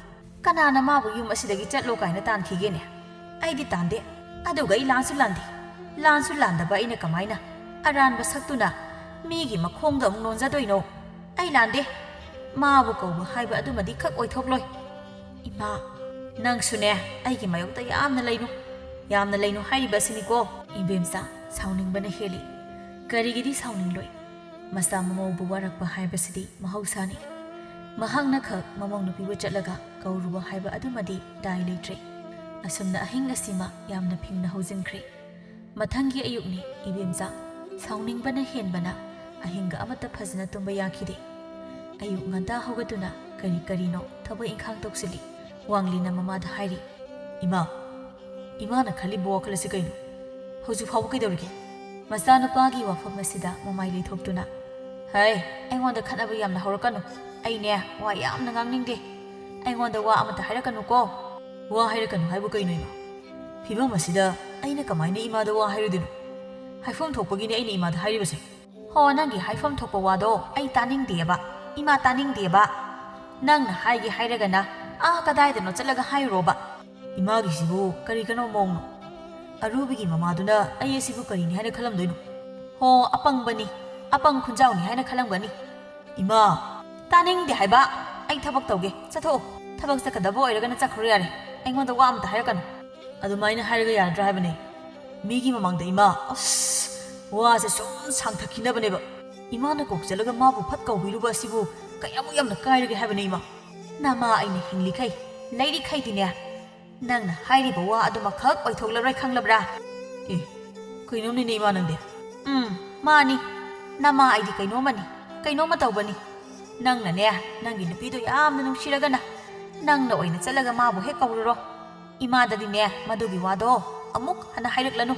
ꯀꯅꯥꯅ ꯃꯥꯕꯨ ꯌꯨꯝ ꯑꯁꯤꯗꯒꯤ ꯆꯠꯂꯣ ꯀꯥꯏꯅ ꯇꯥꯟꯈꯤꯒꯦꯅꯦ? ꯑꯩꯗꯤ ꯇꯥꯟꯗꯦ꯫ ꯑꯗꯨꯒ ꯑꯩ ꯂꯥꯟꯁꯨ ꯂꯥꯟꯗꯦ꯫ ꯂꯥꯟꯁꯨ ꯂꯥꯟꯗꯕ ꯑꯩꯅ ꯀꯃꯥꯏꯅ ꯑꯔꯥꯟꯕ ꯁꯛꯇꯨꯅ ꯃꯤꯒꯤ ꯃꯈꯣꯡꯗ ꯑꯃꯨꯛ ꯅꯣꯟꯖꯗꯣꯏꯅꯣ? ꯑꯩ ꯂꯥꯟꯗꯦ꯫ ꯃꯥꯕꯨ ꯀꯧꯕ ꯍꯥꯏꯕ ꯑꯗꯨꯃꯗꯤ ꯈꯛ ꯑꯣꯏꯊꯣꯛꯂꯣꯏ꯫" "ꯏꯃꯥ, ꯅꯪꯁꯨꯅꯦ ꯑꯩꯒꯤ ꯃꯥꯌꯣꯛꯇ ꯌꯥꯝꯅ ꯂꯩꯅꯨ꯫ ꯌꯥꯝꯅ ꯂꯩꯅꯨ ꯍꯥꯏꯔꯤꯕ ꯑꯁꯤꯅꯤꯀꯣ꯫" ꯏꯕꯦꯝꯆꯥ ꯁꯥꯎꯅꯤꯡꯕꯅ ꯍꯦꯜꯂꯤ꯫ ꯀꯔꯤꯒꯤꯗꯤ ꯁꯥꯎꯅꯤꯡꯂꯣꯏ? ꯃꯆꯥ ꯃꯃꯧꯕꯨ ꯋꯥꯔꯛꯄ ꯍꯥꯏꯕꯁꯤꯗꯤ ꯃꯍꯧꯁꯥꯅꯤ꯫ ꯃꯍꯥꯛꯅ ꯈꯛ ꯃꯃꯧ ꯅꯨꯄꯤꯕꯨ ꯆꯠꯂꯒ ꯀꯧꯔꯨꯕ ꯍꯥꯏꯕ ꯑꯗꯨꯃꯗꯤ ꯗꯥꯏ ꯂꯩꯇ꯭ꯔꯦ꯫ ꯑꯁꯨꯝꯅ ꯑꯍꯤꯡ ꯑꯁꯤꯃ ꯌꯥꯝꯅ ꯐꯤꯡꯅ ꯍꯧꯖꯤꯟꯈ꯭ꯔꯦ꯫ ꯃꯊꯪꯒꯤ ꯑꯌꯨꯛꯅꯤ꯫ ꯏꯕꯦꯝꯆꯥ ꯁꯥꯎꯅꯤꯡꯕꯅ ꯍꯦꯟꯕꯅ ꯑꯍꯤꯡꯒ ꯑꯃꯠꯇ ꯐꯖꯅ ꯇꯨꯝꯕ ꯌꯥꯈꯤꯗꯦ꯫ ꯑꯌꯨꯛ ꯉꯟꯇꯥ ꯍꯧꯒꯠꯇꯨꯅ ꯀꯔꯤ ꯀꯔꯤꯅꯣ ꯊꯕꯛ ꯏꯪꯈꯥꯡ ꯇꯧꯁꯤꯜꯂꯤ꯫ ꯋꯥꯡꯂꯤꯅ ꯃꯃꯥꯗ ꯍꯥꯏꯔꯤ, "ꯏꯃꯥ, ꯏꯃꯥꯅ ꯈꯜꯂꯤꯕ ꯋꯥꯈꯜ ꯑꯁꯤ ꯀꯩꯅꯣ? ꯍꯧꯖꯤꯛ ꯐꯥꯎꯕ ꯀꯩꯗꯧꯔꯤꯒꯦ?" ꯃꯆꯥꯅꯨꯄꯥꯒꯤ ꯋꯥꯐꯝ ꯑꯁꯤꯗ ꯃꯃꯥꯏ ꯂꯩꯊꯣꯛꯇꯨꯅ, "ꯍꯩ, ꯑꯩꯉꯣꯟꯗ ꯈꯠꯅꯕ ꯌꯥꯝꯅ ꯍꯧꯔꯛꯀꯅꯨ꯫ ꯑꯩꯅꯦ ꯋꯥ ꯌꯥꯝꯅ ꯉꯥꯡꯅꯤꯡꯗꯦ꯫ ꯑꯩꯉꯣꯟꯗ ꯋꯥ ꯑꯃꯠꯇ ꯍꯥꯏꯔꯛꯀꯅꯨꯀꯣ꯫" "ꯋꯥ ꯍꯥꯏꯔꯛꯀꯅꯨ ꯍꯥꯏꯕꯨ ꯀꯩꯅꯣ, ꯏꯃꯥ? ꯐꯤꯕꯝ ꯑꯁꯤꯗ ꯑꯩꯅ ꯀꯃꯥꯏꯅ ꯏꯃꯥꯗ ꯋꯥ ꯍꯥꯏꯔꯨꯗꯣꯏꯅꯣ? ꯍꯥꯏꯐꯝ ꯊꯣꯛꯄꯒꯤꯅꯦ ꯑꯩꯅ ꯏꯃꯥꯗ ꯍꯥꯏꯔꯤꯕꯁꯦ꯫" "ꯍꯣ, ꯅꯪꯒꯤ ꯍꯥꯏꯐꯝ ꯊꯣꯛꯄ ꯋꯥꯗꯣ ꯑꯩ ꯇꯥꯅꯤꯡꯗꯦꯕ, ꯏꯃꯥ ꯇꯥꯅꯤꯡꯗꯦꯕ꯫ ꯅꯪꯅ ꯍꯥꯏꯒꯦ ꯍꯥꯏꯔꯒꯅ ꯑꯥ ꯀꯗꯥꯏꯗꯅꯣ ꯆꯠꯂꯒ ꯍꯥꯏꯔꯨꯔꯣꯕ꯫" "ꯏꯃꯥꯒꯤꯁꯤꯕꯨ ꯀꯔꯤ ꯀꯔꯝꯕ ꯃꯑꯣꯡꯅꯣ? ꯑꯔꯨꯕꯤꯒꯤ ꯃꯃꯥꯗꯨꯅ ꯑꯩ ꯑꯁꯤꯕꯨ ꯀꯔꯤꯅꯤ ꯍꯥꯏꯅ ꯈꯜꯂꯝꯗꯣꯏꯅꯣ?" "ꯍꯣ, ꯑꯄꯪꯕꯅꯤ, ꯑꯄꯪ ꯈꯨꯟꯖꯥꯎꯅꯤ ꯍꯥꯏꯅ ꯈꯜꯂꯝꯒꯅꯤ꯫" "ꯏꯃꯥ!" "ꯇꯥꯅꯤꯡꯗꯦ ꯍꯥꯏꯕ꯫ ꯑꯩ ꯊꯕꯛ ꯇꯧꯒꯦ, ꯆꯠꯊꯣꯛꯑꯣ꯫ ꯊꯕꯛ ꯆꯠꯀꯗꯕ ꯑꯣꯏꯔꯒꯅ ꯆꯠꯈ꯭ꯔꯣ ꯌꯥꯔꯦ꯫ ꯑꯩꯉꯣꯟꯗ ꯋꯥ ꯑꯃꯇ ꯍꯥꯏꯔꯛꯀꯅꯨ꯫" "ꯑꯗꯨꯃꯥꯏꯅ ꯍꯥꯏꯔꯒ ꯌꯥꯔꯗ꯭ꯔꯥ ꯍꯥꯏꯕꯅꯦ? ꯃꯤꯒꯤ ꯃꯃꯥꯡꯗ ꯏꯃꯥ, ꯑꯁ, ꯋꯥꯁꯦ ꯁꯨꯝ ꯁꯥꯡꯊꯛꯈꯤꯅꯕꯅꯦꯕ꯫ ꯏꯃꯥꯅ ꯀꯣꯛ ꯆꯠꯂꯒ ꯃꯥꯕꯨ ꯐꯠ ꯀꯧꯕꯤꯔꯨꯕ ꯑꯁꯤꯕꯨ ꯀꯌꯥꯃꯨꯛ ꯌꯥꯝꯅ ꯀꯥꯏꯔꯒꯦ ꯍꯥꯏꯕꯅꯤ ꯏꯃꯥ? ꯅꯃꯥ ꯑꯩꯅ ꯍꯤꯡꯂꯤꯈꯩ, ꯂꯩꯔꯤꯈꯩꯗꯤꯅꯦ, ꯅꯪꯅ ꯍꯥꯏꯔꯤꯕ ꯋꯥ ꯑꯗꯨꯃꯈꯛ ꯑꯣꯏꯊꯣꯛꯂꯔꯣꯏ, ꯈꯪꯂꯕ꯭ꯔꯥ? ꯑꯦ, ꯀꯩꯅꯣꯝꯅꯤꯅꯦ ꯏꯃꯥ ꯅꯪꯗꯤ꯫ ꯎꯝ, ꯃꯥꯅꯤ꯫ ꯅꯃꯥ ꯑꯩꯗꯤ ꯀꯩꯅꯣꯝꯃꯅꯤ, ꯀꯩꯅꯣꯝꯃ ꯇꯧꯕꯅꯤ꯫ ꯅꯪꯅꯅꯦ, ꯅꯪꯒꯤ ꯅꯨꯄꯤꯗꯣ ꯌꯥꯝꯅ ꯅꯨꯡꯁꯤꯔꯒꯅ ꯅꯪꯅ ꯑꯣꯏꯅ ꯆꯠꯂꯒ ꯃꯥꯕꯨ ꯍꯦꯛ ꯀꯧꯔꯨꯔꯣ꯫ ꯏꯃꯥꯗꯗꯤꯅꯦ, ꯃꯗꯨꯒꯤ ꯋꯥꯗꯣ ꯑꯃꯨꯛ ꯍꯟꯅ ꯍꯥꯏꯔꯛꯂꯅꯨ꯫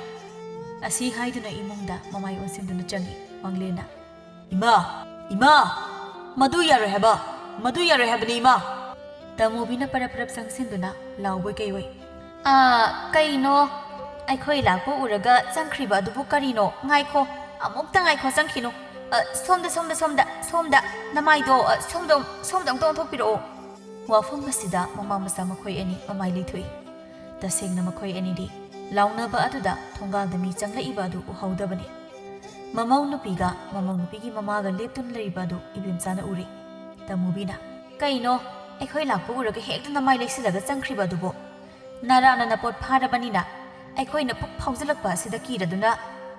ꯑꯁꯤ ꯍꯥꯏꯗꯨꯅ ꯏꯃꯨꯡꯗ ꯃꯃꯥꯏ ꯑꯣꯟꯁꯤꯟꯗꯨꯅ ꯆꯪꯏ ꯋꯥꯡꯂꯦꯟꯅ꯫ ꯏꯃꯥ! ꯏꯃꯥ! ꯃꯗꯨ ꯌꯥꯔꯣꯏ ꯍꯥꯏꯕ! ꯃꯗꯨ ꯌꯥꯔꯣꯏ ꯍꯥꯏꯕꯅꯤ, ꯏꯃꯥ! ꯇꯃꯨꯕꯤꯅ ꯄꯔꯞ ꯄꯔꯞ ꯆꯪꯁꯤꯟꯗꯨꯅ ꯂꯥꯎꯕꯣꯏ ꯀꯩꯑꯣꯏ꯫ "ꯑꯥ, ꯀꯩꯅꯣ? ꯑꯩꯈꯣꯏ ꯂꯥꯛꯄ ꯎꯔꯒ ꯆꯪꯈ꯭ꯔꯤꯕ ꯑꯗꯨꯕꯨ ꯀꯔꯤꯅꯣ? ꯉꯥꯏꯈꯣ, ꯑꯃꯨꯛꯇ ꯉꯥꯏꯈꯣ, ꯆꯪꯈꯤꯅꯨ꯫ ꯑ, ꯁꯣꯝꯗ, ꯁꯣꯝꯗ, ꯁꯣꯝꯗ, ꯁꯣꯝꯗ, ꯅꯃꯥꯏꯗꯣ, ꯑ, ꯁꯣꯝꯗ, ꯁꯣꯝꯗ ꯑꯃꯨꯛꯇ ꯑꯣꯟꯊꯣꯛꯄꯤꯔꯛꯑꯣ꯫" ꯋꯥꯐꯝ ꯑꯁꯤꯗ ꯃꯃꯥ ꯃꯆꯥ ꯃꯈꯣꯏ ꯑꯅꯤ ꯃꯃꯥꯏ ꯂꯩꯊꯣꯛꯏ꯫ ꯇꯁꯦꯡꯅ ꯃꯈꯣꯏ ꯑꯅꯤꯗꯤ ꯂꯥꯎꯅꯕ ꯑꯗꯨꯗ ꯊꯣꯡꯒꯥꯜꯗ ꯃꯤ ꯆꯪꯂꯛꯏꯕ ꯑꯗꯨ ꯎꯍꯧꯗꯕꯅꯤ꯫ ꯃꯃꯧ ꯅꯨꯄꯤꯒ ꯃꯃꯧ ꯅꯨꯄꯤꯒꯤ ꯃꯃꯥꯒ ꯂꯦꯞꯇꯨꯅ ꯂꯩꯔꯤꯕ ꯑꯗꯨ ꯏꯕꯦꯝꯆꯥꯅ ꯎꯔꯦ꯫ ꯇꯃꯨꯕꯤꯅ, "ꯀꯩꯅꯣ? ꯑꯩꯈꯣꯏ ꯂꯥꯛꯄ ꯎꯔꯒ ꯍꯦꯛꯇ ꯅꯃꯥꯏ ꯂꯩꯁꯤꯜꯂꯒ ꯆꯪꯈ꯭ꯔꯤꯕ ꯑꯗꯨꯕꯨ? ꯅꯔꯥꯅ ꯅꯄꯣꯠ ꯐꯥꯔꯕꯅꯤꯅ ꯑꯩꯈꯣꯏꯅ ꯄꯨꯛ ꯐꯥꯎꯖꯤꯜꯂꯛꯄ ꯑꯁꯤꯗ ꯀꯤꯔꯗꯨꯅ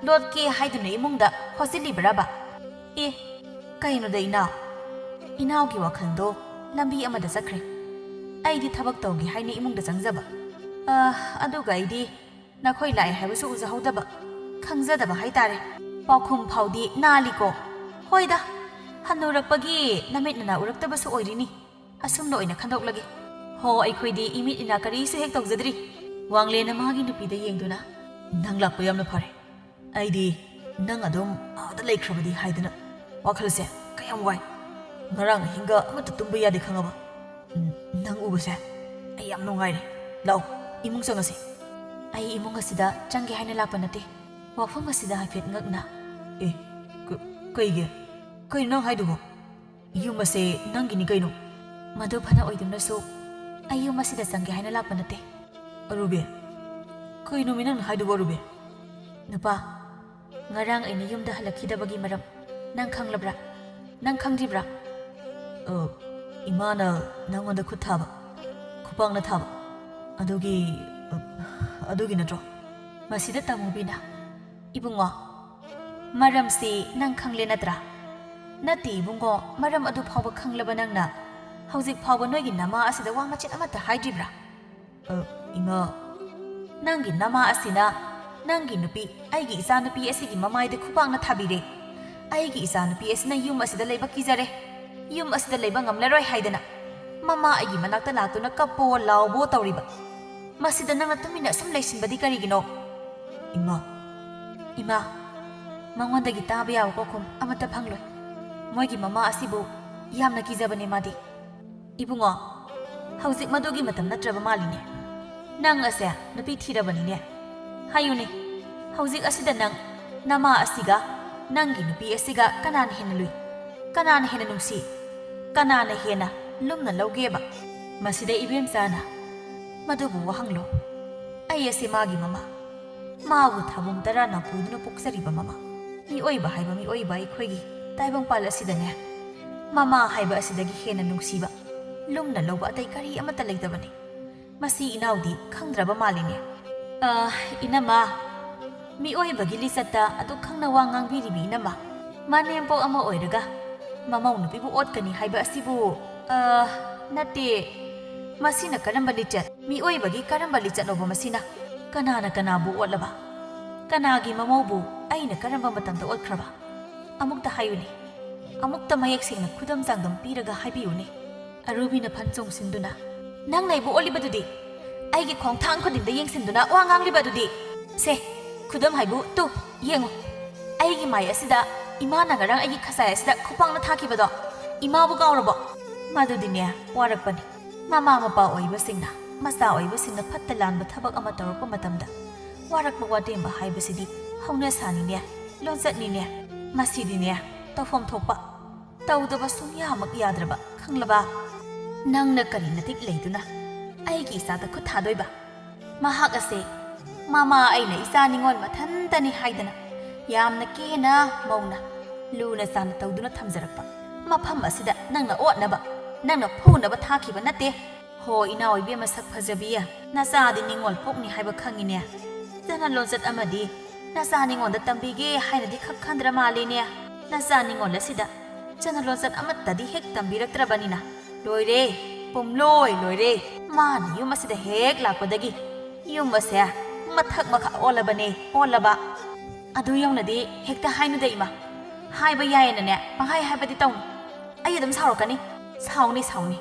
ꯂꯣꯠꯀꯦ ꯍꯥꯏꯗꯨꯅ ꯏꯃꯨꯡꯗ ꯍꯣꯠꯆꯤꯜꯂꯤꯕ꯭ꯔꯕ? ꯑꯦ, ꯀꯩꯅꯣꯗ ꯏꯅꯥꯎ? ꯏꯅꯥꯎꯒꯤ ꯋꯥꯈꯜꯗꯣ ꯂꯝꯕꯤ ꯑꯃꯗ ꯆꯠꯈ꯭ꯔꯦ꯫ ꯑꯩꯗꯤ ꯊꯕꯛ ꯇꯧꯒꯦ ꯍꯥꯏꯅ ꯏꯃꯨꯡꯗ ꯆꯪꯖꯕ꯫ ꯑ, ꯑꯗꯨꯒ ꯑꯩꯗꯤ ꯅꯈꯣꯏ ꯂꯥꯛꯑꯦ ꯍꯥꯏꯕꯁꯨ ꯎꯖꯍꯧꯗꯕ, ꯈꯪꯖꯗꯕ ꯍꯥꯏꯇꯥꯔꯦ꯫ ꯄꯥꯎꯈꯨꯝ ꯐꯥꯎꯗꯤ ꯅꯥꯜꯂꯤꯀꯣ꯫ ꯍꯣꯏꯗ, ꯍꯟꯅꯨꯔꯛꯄꯒꯤ ꯅꯃꯤꯠ ꯅꯅꯥ ꯎꯔꯛꯇꯕꯁꯨ ꯑꯣꯏꯔꯤꯅꯤ꯫ ꯑꯁꯨꯝꯅ ꯑꯣꯏꯅ ꯈꯟꯗꯣꯛꯂꯒꯦ꯫ ꯍꯣ, ꯑꯩꯈꯣꯏꯗꯤ ꯏꯃꯤꯠ ꯏꯅꯥ ꯀꯔꯤꯁꯨ ꯍꯦꯛ ꯇꯧꯖꯗ꯭ꯔꯤ꯫" ꯋꯥꯡꯂꯦꯟꯅ ꯃꯥꯒꯤ ꯅꯨꯄꯤꯗ ꯌꯦꯡꯗꯨꯅ, "ꯅꯪ ꯂꯥꯛꯄ ꯌꯥꯝꯅ ꯐꯔꯦ꯫ ꯑꯩꯗꯤ ꯅꯪ ꯑꯗꯨꯝ ꯑꯥꯗ ꯂꯩꯈ꯭ꯔꯕꯗꯤ ꯍꯥꯏꯗꯅ ꯋꯥꯈꯜꯁꯦ ꯀꯌꯥꯝ ꯋꯥꯏ꯫ ꯉꯔꯥꯡ ꯑꯍꯤꯡꯒ ꯑꯃꯠꯇ ꯇꯨꯝꯕ ꯌꯥꯗꯦ, ꯈꯪꯉꯕ? ꯎꯝ, ꯅꯪ ꯎꯕꯁꯦ ꯑꯩ ꯌꯥꯝ ꯅꯨꯡꯉꯥꯏꯔꯦ꯫ ꯂꯥꯛꯑꯣ, ꯏꯃꯨꯡ ꯆꯪꯉꯁꯤ꯫" "ꯑꯩ ꯏꯃꯨꯡ ꯑꯁꯤꯗ ꯆꯪꯒꯦ ꯍꯥꯏꯅ ꯂꯥꯛꯄ ꯅꯠꯇꯦ꯫" ꯋꯥꯐꯝ ꯑꯁꯤꯗ ꯍꯥꯏꯐꯦꯠ ꯉꯛꯅ, "ꯑꯦ, ꯀ-, ꯀꯩꯒꯤ? ꯀꯩꯅꯣ ꯅꯪ ꯍꯥꯏꯗꯨꯕꯣ? ꯌꯨꯝ ꯑꯁꯦ ꯅꯪꯒꯤꯅꯤ ꯀꯩꯅꯣ?" "ꯃꯗꯨ ꯐꯅ ꯑꯣꯏꯗꯨꯅꯁꯨ ꯑꯩ ꯌꯨꯝ ꯑꯁꯤꯗ ꯆꯪꯒꯦ ꯍꯥꯏꯅ ꯂꯥꯛꯄ ꯅꯠꯇꯦ꯫" "ꯑꯔꯨꯕꯤ, ꯀꯩꯅꯣꯃꯤ ꯅꯪꯅ ꯍꯥꯏꯗꯨꯕꯣ, ꯑꯔꯨꯕꯤ?" "ꯅꯨꯄꯥ, ꯉꯔꯥꯡ ꯑꯩꯅ ꯌꯨꯝꯗ ꯍꯜꯂꯛꯈꯤꯗꯕꯒꯤ ꯃꯔꯝ ꯅꯪ ꯈꯪꯂꯕ꯭ꯔꯥ? ꯅꯪ ꯈꯪꯗ꯭ꯔꯤꯕ꯭ꯔꯥ?" "ꯑ, ꯏꯃꯥꯅ ꯅꯪꯉꯣꯟꯗ ꯈꯨꯠ ꯊꯥꯕ, ꯈꯨꯄꯥꯛꯅ ꯊꯥꯕ, ꯑꯗꯨꯒꯤ, ꯑ, ꯑꯗꯨꯒꯤ ꯅꯠꯇ꯭ꯔꯣ?" ꯃꯁꯤꯗ ꯇꯃꯨꯕꯤꯅ, "ꯏꯕꯨꯡꯉꯣ, ꯃꯔꯝꯁꯤ ꯅꯪ ꯈꯪꯂꯦ ꯅꯠꯇ꯭ꯔꯥ?" "ꯅꯠꯇꯦ ꯏꯕꯨꯡꯉꯣ, ꯃꯔꯝ ꯑꯗꯨ ꯐꯥꯎꯕ ꯈꯪꯂꯕ ꯅꯪꯅ ꯍꯧꯖꯤꯛ ꯐꯥꯎꯕ ꯅꯣꯏꯒꯤ ꯅꯃꯥ ꯑꯁꯤꯗ ꯋꯥ ꯃꯆꯦꯠ ꯑꯃꯠꯇ ꯍꯥꯏꯗ꯭ꯔꯤꯕ꯭ꯔꯥ?" "ꯑ, ꯏꯃꯥ, ꯅꯪꯒꯤ ꯅꯃꯥ ꯑꯁꯤꯅ ꯅꯪꯒꯤ ꯅꯨꯄꯤ, ꯑꯩꯒꯤ ꯏꯆꯥꯅꯨꯄꯤ ꯑꯁꯤꯒꯤ ꯃꯃꯥꯏꯗ ꯈꯨꯄꯥꯛꯅ ꯊꯥꯕꯤꯔꯦ꯫ ꯑꯩꯒꯤ ꯏꯆꯥꯅꯨꯄꯤ ꯑꯁꯤꯅ ꯌꯨꯝ ꯑꯁꯤꯗ ꯂꯩꯕ ꯀꯤꯖꯔꯦ, ꯌꯨꯝ ꯑꯁꯤꯗ ꯂꯩꯕ ꯉꯝꯂꯔꯣꯏ ꯍꯥꯏꯗꯅ ꯃꯃꯥ ꯑꯩꯒꯤ ꯃꯅꯥꯛꯇ ꯂꯥꯛꯇꯨꯅ ꯀꯞꯄꯣ ꯂꯥꯎꯕꯣ ꯇꯧꯔꯤꯕ꯫ ꯃꯁꯤꯗ ꯅꯪꯅ ꯇꯨꯃꯤꯟꯅ ꯑꯁꯨꯝ ꯂꯩꯁꯤꯟꯕꯗꯤ ꯀꯔꯤꯒꯤꯅꯣ?" "ꯏꯃꯥ, ꯏꯃꯥ, ꯃꯉꯣꯟꯗꯒꯤ ꯇꯥꯕ ꯌꯥꯕ ꯄꯥꯎꯈꯨꯝ ꯑꯃꯠꯇ ꯐꯪꯂꯣꯏ꯫ ꯃꯣꯏꯒꯤ ꯃꯃꯥ ꯑꯁꯤꯕꯨ ꯌꯥꯝꯅ ꯀꯤꯖꯕꯅꯦ ꯃꯥꯗꯤ꯫ ꯏꯕꯨꯡꯉꯣ, ꯍꯧꯖꯤꯛ ꯃꯗꯨꯒꯤ ꯃꯇꯝ ꯅꯠꯇ꯭ꯔꯕ ꯃꯥꯜꯂꯤꯅꯦ꯫ ꯅꯪ ꯑꯁꯦ ꯅꯨꯄꯤ ꯊꯤꯔꯕꯅꯤꯅꯦ꯫ ꯍꯥꯏꯌꯨꯅꯦ, ꯍꯧꯖꯤꯛ ꯑꯁꯤꯗ ꯅꯪ ꯅꯃꯥ ꯑꯁꯤꯒ ꯅꯪꯒꯤ ꯅꯨꯄꯤ ꯑꯁꯤꯒ ꯀꯅꯥꯅ ꯍꯦꯟꯅ ꯂꯨꯏ? ꯀꯅꯥꯅ ꯍꯦꯟꯅ ꯅꯨꯡꯁꯤ? ꯀꯅꯥꯅ ꯍꯦꯟꯅ ꯂꯨꯝꯅ ꯂꯧꯒꯦꯕ?" ꯃꯁꯤꯗ ꯏꯕꯦꯝꯆꯥꯅ, "ꯃꯗꯨꯕꯨ ꯋꯥꯍꯪꯂꯣ? ꯑꯩ ꯑꯁꯤ ꯃꯥꯒꯤ ꯃꯃꯥ, ꯃꯥꯕꯨ ꯊꯥꯕꯨꯡ ꯇꯔꯥ ꯅꯝꯄꯨꯗꯨꯅ ꯄꯣꯛꯆꯔꯤꯕ ꯃꯃꯥ꯫ ꯃꯤꯑꯣꯏꯕ ꯍꯥꯏꯕ ꯃꯤꯑꯣꯏꯕ ꯑꯩꯈꯣꯏꯒꯤ ꯇꯥꯏꯕꯪꯄꯥꯜ ꯑꯁꯤꯗꯅꯦ, ꯃꯃꯥ ꯍꯥꯏꯕ ꯑꯁꯤꯗꯒꯤ ꯍꯦꯟꯅ ꯅꯨꯡꯁꯤꯕ, ꯂꯨꯝꯅ ꯂꯧꯕ ꯑꯇꯩ ꯀꯔꯤ ꯑꯃꯠꯇ ꯂꯩꯇꯕꯅꯤ꯫ ꯃꯁꯤ ꯏꯅꯥꯎꯗꯤ ꯈꯪꯗ꯭ꯔꯕ ꯃꯥꯜꯂꯤꯅꯦ꯫" "ꯑ, ꯏꯅꯝꯃ, ꯃꯤꯑꯣꯏꯕꯒꯤ ꯂꯤꯆꯠꯇ ꯑꯗꯨꯛ ꯈꯪꯅ ꯋꯥ ꯉꯥꯡꯕꯤꯔꯤꯕꯤ ꯏꯅꯝꯃ, ꯃꯅꯦꯝꯄꯣꯛ ꯑꯃ ꯑꯣꯏꯔꯒ ꯃꯃꯧ ꯅꯨꯄꯤꯕꯨ ꯑꯣꯠꯀꯅꯤ ꯍꯥꯏꯕ ꯑꯁꯤꯕꯨ, ꯑ, ꯅꯠꯇꯦ, ꯃꯁꯤꯅ ꯀꯔꯝꯕ ꯂꯤꯆꯠ? ꯃꯤꯑꯣꯏꯕꯒꯤ ꯀꯔꯝꯕ ꯂꯤꯆꯠꯅꯣꯕ ꯃꯁꯤꯅ? ꯀꯅꯥꯅ ꯀꯅꯥꯕꯨ ꯑꯣꯠꯂꯕ? ꯀꯅꯥꯒꯤ ꯃꯃꯧꯕꯨ ꯑꯩꯅ ꯀꯔꯝꯕ ꯃꯇꯝꯗ ꯑꯣꯠꯈ꯭ꯔꯕ? ꯑꯃꯨꯛꯇ ꯍꯥꯏꯌꯨꯅꯦ, ꯑꯃꯨꯛꯇ ꯃꯌꯦꯛ ꯁꯦꯡꯅ ꯈꯨꯗꯝ ꯆꯥꯡꯗꯝ ꯄꯤꯔꯒ ꯍꯥꯏꯕꯤꯌꯨꯅꯦ꯫" ꯑꯔꯨꯕꯤꯅ ꯐꯟ ꯆꯣꯡꯁꯤꯟꯗꯨꯅ, "ꯅꯪꯅ ꯑꯩꯕꯨ ꯑꯣꯠꯂꯤꯕꯗꯨꯗꯤ? ꯑꯩꯒꯤ ꯈꯣꯡꯊꯥꯡ ꯈꯨꯗꯤꯡꯗ ꯌꯦꯡꯁꯤꯟꯗꯨꯅ ꯋꯥ ꯉꯥꯡꯂꯤꯕꯗꯨꯗꯤ? ꯁꯦ, ꯈꯨꯗꯝ ꯍꯥꯏꯕꯨ ꯇꯨ, ꯌꯦꯡꯉꯨ꯫ ꯑꯩꯒꯤ ꯃꯥꯏ ꯑꯁꯤꯗ ꯏꯃꯥꯅ ꯉꯔꯥꯡ ꯑꯩꯒꯤ ꯈꯖꯥꯏ ꯑꯁꯤꯗ ꯈꯨꯄꯥꯛꯅ ꯊꯥꯈꯤꯕꯗꯣ ꯏꯃꯥꯕꯨ ꯀꯥꯎꯔꯕꯣ? ꯃꯗꯨꯗꯤꯅꯦ, ꯋꯥꯔꯛꯄꯅꯤ꯫ ꯃꯃꯥ ꯃꯄꯥ ꯑꯣꯏꯕꯁꯤꯡꯅ ꯃꯆꯥ ꯑꯣꯏꯕꯁꯤꯡꯅ ꯐꯠꯇ ꯂꯥꯟꯕ ꯊꯕꯛ ꯑꯃ ꯇꯧꯔꯛꯄ ꯃꯇꯝꯗ ꯋꯥꯔꯛꯄ ꯋꯥꯇꯦꯝꯕ ꯍꯥꯏꯕꯁꯤꯗꯤ ꯍꯧꯅꯁꯥꯅꯤꯅꯦ, ꯂꯣꯟꯆꯠꯅꯤꯅꯦ꯫ ꯃꯁꯤꯗꯤꯅꯦ, ꯇꯧꯐꯝ ꯊꯣꯛꯄ, ꯇꯧꯗꯕ ꯁꯨꯡꯌꯥꯃꯛ ꯌꯥꯗ꯭ꯔꯕ, ꯈꯪꯂꯕ? ꯅꯪꯅ ꯀꯔꯤ ꯅꯇꯤꯛ ꯂꯩꯗꯨꯅ ꯑꯩꯒꯤ ꯏꯆꯥꯗ ꯈꯨꯠ ꯊꯥꯗꯣꯏꯕ? ꯃꯍꯥꯛ ꯑꯁꯦ ꯃꯃꯥ ꯑꯩꯅ ꯏꯆꯥ ꯅꯤꯉꯣꯜ ꯃꯊꯟꯇꯅꯤ ꯍꯥꯏꯗꯅ ꯌꯥꯝꯅ ꯀꯦꯅ ꯃꯧꯅ ꯂꯨꯅ ꯆꯥꯟꯅ ꯇꯧꯗꯨꯅ ꯊꯝꯖꯔꯛꯄ ꯃꯐꯝ ꯑꯁꯤꯗ ꯅꯪꯅ ꯑꯣꯠꯅꯕ, ꯅꯪꯅ ꯐꯨꯅꯕ ꯊꯥꯈꯤꯕ ꯅꯠꯇꯦ꯫ ꯍꯣ, ꯏꯅꯥꯎ ꯏꯕꯦꯝꯃ ꯁꯛ ꯐꯖꯕꯤ, ꯅꯆꯥꯗꯤ ꯅꯤꯉꯣꯜ ꯄꯣꯛꯅꯤ ꯍꯥꯏꯕ ꯈꯪꯉꯤꯅꯦ꯫ ꯆꯠꯅ ꯂꯣꯟꯆꯠ ꯑꯃꯗꯤ ꯅꯆꯥ ꯅꯤꯉꯣꯜꯗ ꯇꯝꯕꯤꯒꯦ ꯍꯥꯏꯅꯗꯤ ꯈꯛ ꯈꯟꯗ꯭ꯔ ꯃꯥꯜꯂꯤꯅꯦ꯫ ꯅꯆꯥ ꯅꯤꯉꯣꯜ ꯑꯁꯤꯗ ꯆꯠꯅ ꯂꯣꯟꯆꯠ ꯑꯃꯠꯇꯗꯤ ꯍꯦꯛ ꯇꯝꯕꯤꯔꯛꯇ꯭ꯔꯕꯅꯤꯅ ꯂꯣꯏꯔꯦ, ꯄꯨꯝꯂꯣꯏ ꯂꯣꯏꯔꯦ꯫ ꯃꯥꯅ ꯌꯨꯝ ꯑꯁꯤꯗ ꯍꯦꯛ ꯂꯥꯛꯄꯗꯒꯤ ꯌꯨꯝ ꯑꯁꯦ ꯃꯊꯛ ꯃꯈꯥ ꯑꯣꯜꯂꯕꯅꯦ, ꯑꯣꯜꯂꯕ꯫ ꯑꯗꯨ ꯌꯧꯅꯗꯤ ꯍꯦꯛꯇ ꯍꯥꯏꯅꯨꯗ ꯏꯃꯥ꯫ ꯍꯥꯏꯕ ꯌꯥꯏꯌꯦꯅꯅꯦ ꯄꯪꯍꯥꯏ ꯍꯥꯏꯕꯗꯤ ꯇꯧꯅꯨ꯫ ꯑꯩ ꯑꯗꯨꯝ ꯁꯥꯎꯔꯛꯀꯅꯤ꯫ ꯁꯥꯎꯅꯤ, ꯁꯥꯎꯅꯤ꯫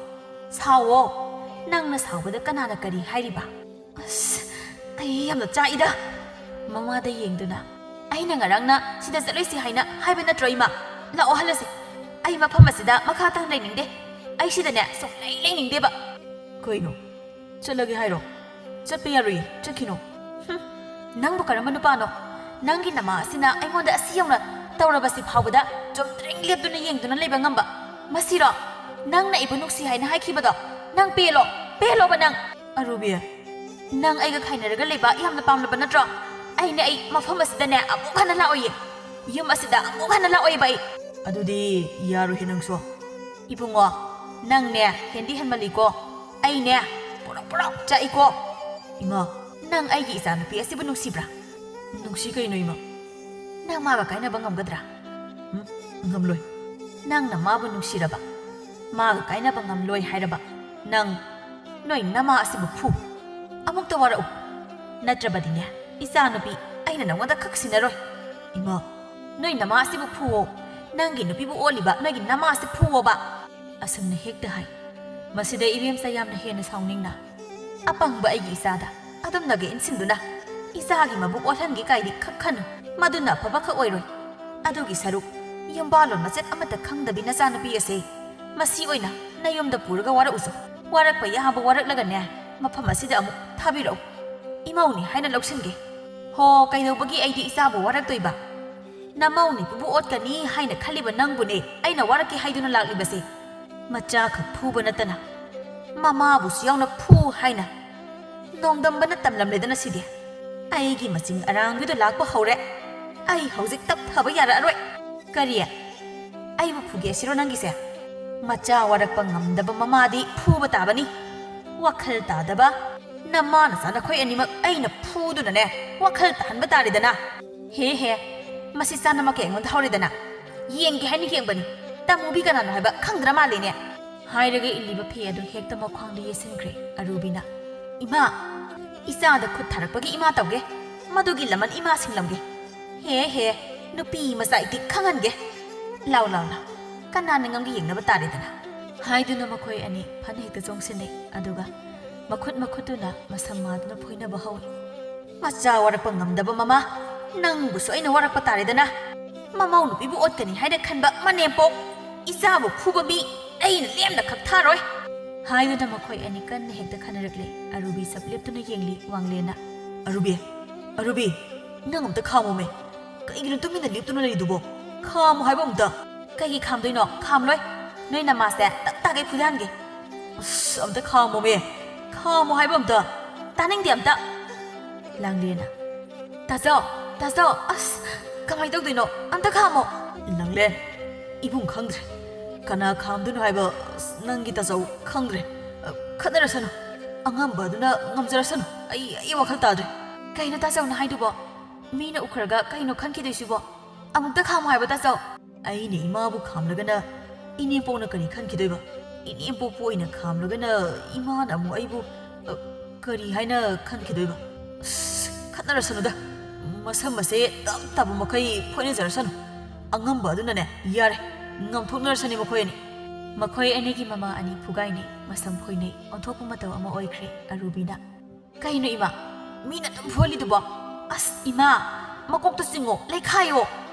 ꯁꯥꯎꯋꯣ꯫ ꯅꯪꯅ ꯁꯥꯎꯕꯗ ꯀꯅꯥꯅ ꯀꯔꯤ ꯍꯥꯏꯔꯤꯕ? ꯑꯁ, ꯑꯩ ꯌꯥꯝꯅ ꯆꯥꯛꯏꯗ꯫ ꯃꯃꯥꯗ ꯌꯦꯡꯗꯨꯅ, "ꯑꯩꯅ ꯉꯔꯥꯡꯅ ꯁꯤꯗ ꯆꯠꯂꯣꯏꯁꯤ ꯍꯥꯏꯅ ꯍꯥꯏꯕ ꯅꯠꯇ꯭ꯔꯣ ꯏꯃꯥ? ꯂꯥꯛꯑꯣ ꯍꯜꯂꯁꯤ꯫ ꯑꯩ ꯃꯐꯝ ꯑꯁꯤꯗ ꯃꯈꯥ ꯇꯥꯅ ꯂꯩꯅꯤꯡꯗꯦ꯫ ꯑꯩ ꯁꯤꯗꯅꯦ ꯁꯨꯡꯂꯩ ꯂꯩꯅꯤꯡꯗꯦꯕ꯫" "ꯀꯩꯅꯣ? ꯆꯠꯂꯒꯦ ꯍꯥꯏꯔꯣ? ꯆꯠꯄ ꯌꯥꯔꯣꯏꯌꯦ, ꯆꯠꯈꯤꯅꯣ꯫" "ꯍꯨꯝ, ꯅꯪꯕꯨ ꯀꯔꯝꯕ ꯅꯨꯄꯥꯅꯣ? ꯅꯪꯒꯤ ꯅꯃꯥ ꯑꯁꯤꯅ ꯑꯩꯉꯣꯟꯗ ꯑꯁꯤ ꯌꯧꯅ ꯇꯧꯔꯕꯁꯤ ꯐꯥꯎꯕꯗ ꯆꯨꯝꯗ꯭ꯔꯤꯡ ꯂꯦꯞꯇꯨꯅ ꯌꯦꯡꯗꯨꯅ ꯂꯩꯕ ꯉꯝꯕ? ꯃꯁꯤꯔꯣ ꯅꯪꯅ ꯑꯩꯕꯨ ꯅꯨꯡꯁꯤ ꯍꯥꯏꯅ ꯍꯥꯏꯈꯤꯕꯗꯣ? ꯅꯪ ꯄꯦꯜꯂꯣ, ꯄꯦꯜꯂꯣꯕ ꯅꯪ!" "ꯑꯔꯨꯕꯤ, ꯅꯪ ꯑꯩꯒ ꯈꯥꯏꯅꯔꯒ ꯂꯩꯕ ꯌꯥꯝꯅ ꯄꯥꯝꯂꯕ ꯅꯠꯇ꯭ꯔꯣ? ꯑꯩꯅꯦ, ꯑꯩ ꯃꯐꯝ ꯑꯁꯤꯗꯅꯦ ꯑꯃꯨꯛ ꯍꯟꯅ ꯂꯥꯛꯑꯣꯏꯌꯦ꯫ ꯌꯨꯝ ꯑꯁꯤꯗ ꯑꯃꯨꯛ ꯍꯟꯅ ꯂꯥꯛꯑꯣꯏꯕ ꯑꯩ꯫" "ꯑꯗꯨꯗꯤ ꯌꯥꯔꯣꯏꯍꯦ ꯅꯪꯁꯨ꯫" "ꯏꯕꯨꯡꯉꯣ, ꯅꯪꯅꯦ ꯍꯦꯟꯗꯤ ꯍꯦꯟꯃꯜꯂꯤꯀꯣ꯫ ꯑꯩꯅꯦ ꯄꯨꯔꯛ ꯄꯨꯔꯛ ꯆꯥꯛꯏꯀꯣ꯫" "ꯏꯃꯥ, ꯅꯪ ꯑꯩꯒꯤ ꯏꯆꯥꯅꯨꯄꯤ ꯑꯁꯤꯕꯨ ꯅꯨꯡꯁꯤꯕ꯭ꯔꯥ?" "ꯅꯨꯡꯁꯤ ꯀꯩꯅꯣ ꯏꯃꯥ꯫" "ꯅꯪ ꯃꯥꯒ ꯀꯥꯏꯅꯕ ꯉꯝꯒꯗ꯭ꯔꯥ?" "ꯎꯝ, ꯉꯝꯂꯣꯏ꯫" "ꯅꯪꯅ ꯃꯥꯕꯨ ꯅꯨꯡꯁꯤꯔꯕ, ꯃꯥꯒ ꯀꯥꯏꯅꯕ ꯉꯝꯂꯣꯏ ꯍꯥꯏꯔꯕ ꯅꯪ, ꯅꯣꯏ ꯅꯃꯥ ꯑꯁꯤꯕꯨ ꯐꯨ꯫ ꯑꯃꯨꯛꯇ ꯋꯥꯔꯛꯎ꯫ ꯅꯠꯇ꯭ꯔꯕꯗꯤꯅꯦ, ꯏꯆꯥꯅꯨꯄꯤ, ꯑꯩꯅ ꯅꯉꯣꯟꯗ ꯈꯛ ꯁꯤꯟꯅꯔꯣꯏ꯫" "ꯏꯃꯥ꯫" "ꯅꯣꯏ ꯅꯃꯥ ꯑꯁꯤꯕꯨ ꯐꯨꯋꯣ꯫ ꯅꯪꯒꯤ ꯅꯨꯄꯤꯕꯨ ꯑꯣꯠꯂꯤꯕ ꯅꯣꯏꯒꯤ ꯅꯃꯥ ꯑꯁꯤ ꯐꯨꯋꯣꯕ꯫" ꯑꯁꯪꯅ ꯍꯦꯛꯇ ꯍꯥꯏ꯫ ꯃꯁꯤꯗ ꯏꯕꯦꯝꯆꯥ ꯌꯥꯝꯅ ꯍꯦꯟꯅ ꯁꯥꯎꯅꯤꯡꯅ, "ꯑꯄꯪꯕ ꯑꯩꯒꯤ ꯏꯆꯥꯗ ꯑꯗꯨꯝꯅꯒ ꯏꯟꯁꯤꯟꯗꯨꯅ ꯏꯆꯥꯒꯤ ꯃꯕꯨꯛ ꯑꯣꯠꯍꯟꯒꯦ ꯀꯥꯏꯗꯤ ꯈꯛ ꯈꯟꯅꯨ꯫ ꯃꯗꯨꯅ ꯑꯐꯕ ꯈꯛ ꯑꯣꯏꯔꯣꯏ꯫ ꯑꯗꯨꯒꯤ ꯁꯔꯨꯛ ꯌꯨꯝꯕꯥꯜꯂꯣꯟ ꯃꯆꯦꯠ ꯑꯃꯠꯇ ꯈꯪꯗꯕꯤ ꯅꯆꯥꯅꯨꯄꯤ ꯑꯁꯦ ꯃꯁꯤ ꯑꯣꯏꯅ ꯅꯌꯨꯝꯗ ꯄꯨꯔꯒ ꯋꯥꯔꯛꯎꯁꯨ꯫ ꯋꯥꯔꯛꯄ ꯌꯥꯕ ꯋꯥꯔꯛꯂꯒꯅꯦ, ꯃꯐꯝ ꯑꯁꯤꯗ ꯑꯃꯨꯛ ꯊꯥꯕꯤꯔꯛꯎ꯫ ꯏꯃꯧꯅꯤ ꯍꯥꯏꯅ ꯂꯧꯁꯤꯟꯒꯦ꯫ ꯍꯣ, ꯀꯩꯗꯧꯕꯒꯤ ꯑꯩꯗꯤ ꯏꯆꯥꯕꯨ ꯋꯥꯔꯛꯇꯣꯏꯕ? ꯅꯃꯧ ꯅꯨꯄꯤꯕꯨ ꯑꯣꯠꯀꯅꯤ ꯍꯥꯏꯅ ꯈꯜꯂꯤꯕ ꯅꯪꯕꯨꯅꯦ ꯑꯩꯅ ꯋꯥꯔꯛꯀꯦ ꯍꯥꯏꯗꯨꯅ ꯂꯥꯛꯂꯤꯕꯁꯦ꯫ ꯃꯆꯥꯈꯛ ꯐꯨꯕ ꯅꯠꯇꯅ ꯃꯃꯥꯕꯨꯁꯨ ꯌꯥꯎꯅ ꯐꯨ ꯍꯥꯏꯅ ꯅꯣꯡꯗꯝꯕꯅ ꯇꯝꯂꯝꯂꯦꯗꯅ ꯁꯤꯗꯤ꯫ ꯑꯩꯒꯤ ꯃꯆꯤꯡ ꯑꯔꯥꯡꯕꯤꯗꯨ ꯂꯥꯛꯄ ꯍꯧꯔꯦ꯫ ꯑꯩ ꯍꯧꯖꯤꯛ ꯇꯞꯊꯕ ꯌꯥꯔꯛꯑꯔꯣꯏ꯫ ꯀꯔꯤ? ꯑꯩꯕꯨ ꯐꯨꯒꯦ ꯁꯤꯔꯣ ꯅꯪꯒꯤꯁꯦ? ꯃꯆꯥ ꯋꯥꯔꯛꯄ ꯉꯝꯗꯕ ꯃꯃꯥꯗꯤ ꯐꯨꯕ ꯇꯥꯕꯅꯤ꯫ ꯋꯥꯈꯜ ꯇꯥꯗꯕ, ꯅꯃꯥ ꯅꯆꯥ ꯅꯈꯣꯏ ꯑꯅꯤꯃꯛ ꯑꯩꯅ ꯐꯨꯗꯨꯅꯅꯦ, ꯋꯥꯈꯜ ꯇꯥꯍꯟꯕ ꯇꯥꯔꯦꯗꯅ꯫ ꯍꯦ ꯍꯦ, ꯃꯁꯤ ꯆꯥꯅꯃꯛꯀꯤ ꯑꯩꯉꯣꯟꯗ ꯍꯧꯔꯦꯗꯅ꯫ ꯌꯦꯡꯒꯦ ꯍꯥꯏꯅ ꯌꯦꯡꯕꯅꯤ, ꯇꯥꯃꯨꯕꯤ ꯀꯅꯥꯅꯣ ꯍꯥꯏꯕ ꯈꯪꯗ꯭ꯔ ꯃꯥꯜꯂꯦꯅꯦ꯫ ꯍꯥꯏꯔꯒ ꯏꯜꯂꯤꯕ ꯐꯤ ꯑꯗꯨ ꯍꯦꯛꯇ ꯃꯈ꯭ꯋꯥꯡꯗ ꯌꯦꯠꯁꯤꯟꯈ꯭ꯔꯦ ꯑꯔꯨꯕꯤꯅ꯫ "ꯏꯃꯥ, ꯏꯆꯥꯗ ꯈꯨꯠ ꯊꯥꯔꯛꯄꯒꯤ ꯏꯃꯥ ꯇꯧꯒꯦ, ꯃꯗꯨꯒꯤ ꯂꯃꯟ ꯏꯃꯥ ꯁꯤꯡꯂꯝꯒꯦ꯫ ꯍꯦ ꯍꯦ, ꯅꯨꯄꯤ ꯃꯆꯥ ꯏꯇꯤꯛ ꯈꯪꯍꯟꯒꯦ꯫ ꯂꯥꯎ ꯂꯥꯎ ꯂꯥꯎ, ꯀꯅꯥꯅ ꯉꯝꯒꯦ ꯌꯦꯡꯅꯕ ꯇꯥꯔꯦꯗꯅ"꯫ ꯍꯥꯏꯗꯨꯅ ꯃꯈꯣꯏ ꯑꯅꯤ ꯐꯟ ꯍꯦꯛꯇ ꯆꯣꯡꯁꯤꯟꯅꯩ, ꯑꯗꯨꯒ ꯃꯈꯨꯠ ꯃꯈꯨꯠꯇꯨꯅ ꯃꯁꯝ ꯃꯥꯗꯨꯅ ꯐꯣꯏꯅꯕ ꯍꯧꯏ꯫ "ꯃꯆꯥ ꯋꯥꯔꯛꯄ ꯉꯝꯗꯕ ꯃꯃꯥ, ꯅꯪꯕꯨꯁꯨ ꯑꯩꯅ ꯋꯥꯔꯛꯄ ꯇꯥꯔꯦꯗꯅ꯫ ꯃꯃꯧ ꯅꯨꯄꯤꯕꯨ ꯑꯣꯠꯀꯅꯤ ꯍꯥꯏꯅ ꯈꯟꯕ ꯃꯅꯦꯝꯄꯣꯛ, ꯏꯆꯥꯕꯨ ꯐꯨꯕ ꯃꯤ ꯑꯩꯅ ꯂꯦꯝꯅ ꯈꯛ ꯊꯥꯔꯣꯏ"꯫ ꯍꯥꯏꯗꯨꯅ ꯃꯈꯣꯏ ꯑꯅꯤ ꯀꯟꯅ ꯍꯦꯛꯇ ꯈꯟꯅꯔꯛꯂꯦ꯫ ꯑꯔꯨꯕꯤ ꯆꯞ ꯂꯦꯞꯇꯨꯅ ꯌꯦꯡꯂꯤ ꯋꯥꯡꯂꯦꯟꯅ꯫ "ꯑꯔꯨꯕꯤ, ꯑꯔꯨꯕꯤ, ꯅꯪ ꯑꯝꯇ ꯈꯥꯝꯃꯣꯃꯦ꯫ ꯀꯩꯒꯤꯅꯣ ꯇꯨꯃꯤꯟꯅ ꯂꯦꯞꯇꯨꯅ ꯂꯩꯔꯤꯗꯨꯕꯣ? ꯈꯥꯝꯃꯣ ꯍꯥꯏꯕ ꯑꯝꯇ"꯫ "ꯀꯩꯒꯤ ꯈꯥꯝꯗꯣꯏꯅꯣ? ꯈꯥꯝꯂꯣꯏ꯫ ꯅꯣꯏ ꯅꯃꯥꯁꯦ ꯇꯞ ꯇꯥꯒꯩ ꯐꯨꯗꯍꯟꯒꯦ"꯫ "ꯑꯁ, ꯑꯝꯇ ꯈꯥꯝꯃꯣꯃꯦ꯫ ꯈꯥꯝꯃꯣ ꯍꯥꯏꯕ ꯑꯝꯇ"꯫ "ꯇꯥꯅꯤꯡꯗꯦ ꯑꯝꯇ"꯫ ꯂꯥꯡꯂꯦꯟꯅ, "ꯇꯥꯖꯧ, ꯇꯥꯖꯧ, ꯑꯁ, ꯀꯃꯥꯏ ꯇꯧꯗꯣꯏꯅꯣ? ꯑꯝꯇ ꯈꯥꯝꯃꯣ"꯫ ꯂꯥꯡꯂꯦꯟ, "ꯏꯕꯨꯡ ꯈꯪꯗ꯭ꯔꯦ꯫ ꯀꯅꯥ ꯈꯥꯝꯗꯣꯏꯅꯣ ꯍꯥꯏꯕ, ꯑꯁ, ꯅꯪꯒꯤ ꯇꯥꯖꯧ ꯈꯪꯗ꯭ꯔꯦ꯫ ꯑ, ꯈꯠꯅꯔꯁꯅꯨ꯫ ꯑꯉꯝꯕ ꯑꯗꯨꯅ ꯉꯝꯖꯔꯁꯅꯨ꯫ ꯑꯩ, ꯑꯩ ꯋꯥꯈꯜ ꯇꯥꯗ꯭ꯔꯦ"꯫ "ꯀꯩꯅꯣ ꯇꯥꯖꯧꯅ ꯍꯥꯏꯗꯨꯕꯣ? ꯃꯤꯅ ꯎꯈ꯭ꯔꯒ ꯀꯩꯅꯣ ꯈꯟꯈꯤꯗꯣꯏꯁꯤꯕꯣ? ꯑꯃꯨꯛꯇ ꯈꯥꯝꯃꯣ ꯍꯥꯏꯕ ꯇꯥꯖꯧ"꯫ "ꯑꯩꯅ ꯏꯃꯥꯕꯨ ꯈꯥꯝꯂꯒꯅ ꯏꯅꯦꯝꯄꯣꯛꯅ ꯀꯔꯤ ꯈꯟꯈꯤꯗꯣꯏꯕ? ꯏꯅꯦꯝꯄꯣꯛꯄꯨ ꯑꯣꯏꯅ ꯈꯥꯝꯂꯒꯅ ꯏꯃꯥꯅ ꯑꯃꯨꯛ ꯑꯩꯕꯨ, ꯑ, ꯀꯔꯤ ꯍꯥꯏꯅ ꯈꯟꯈꯤꯗꯣꯏꯕ? ꯑꯁ, ꯈꯠꯅꯔꯁꯅꯨꯗ꯫ ꯃꯁꯝ ꯑꯁꯦ ꯇꯞ ꯇꯥꯕ ꯃꯈꯩ ꯐꯣꯏꯅꯖꯔꯁꯅꯨ꯫ ꯑꯉꯝꯕ ꯑꯗꯨꯅꯅꯦ, ꯌꯥꯔꯦ, ꯉꯝꯊꯣꯛꯅꯔꯁꯅꯤ ꯃꯈꯣꯏ ꯑꯅꯤ"꯫ ꯃꯈꯣꯏ ꯑꯅꯤꯒꯤ ꯃꯃꯥ ꯑꯅꯤ ꯐꯨꯒꯥꯏꯅꯩ, ꯃꯁꯝ ꯐꯣꯏꯅꯩ, ꯑꯣꯟꯊꯣꯛꯄ ꯃꯇꯧ ꯑꯃ ꯑꯣꯏꯈ꯭ꯔꯦ ꯑꯔꯨꯕꯤꯅ꯫ "ꯀꯩꯅꯣ ꯏꯃꯥ, ꯃꯤꯅ ꯑꯗꯨꯝ ꯐꯨꯍꯜꯂꯤꯗꯨꯕꯣ? ꯑꯁ ꯏꯃꯥ, ꯃꯀꯣꯛꯇ ꯆꯤꯡꯉꯣ, ꯂꯩꯈꯥꯏꯌꯣ,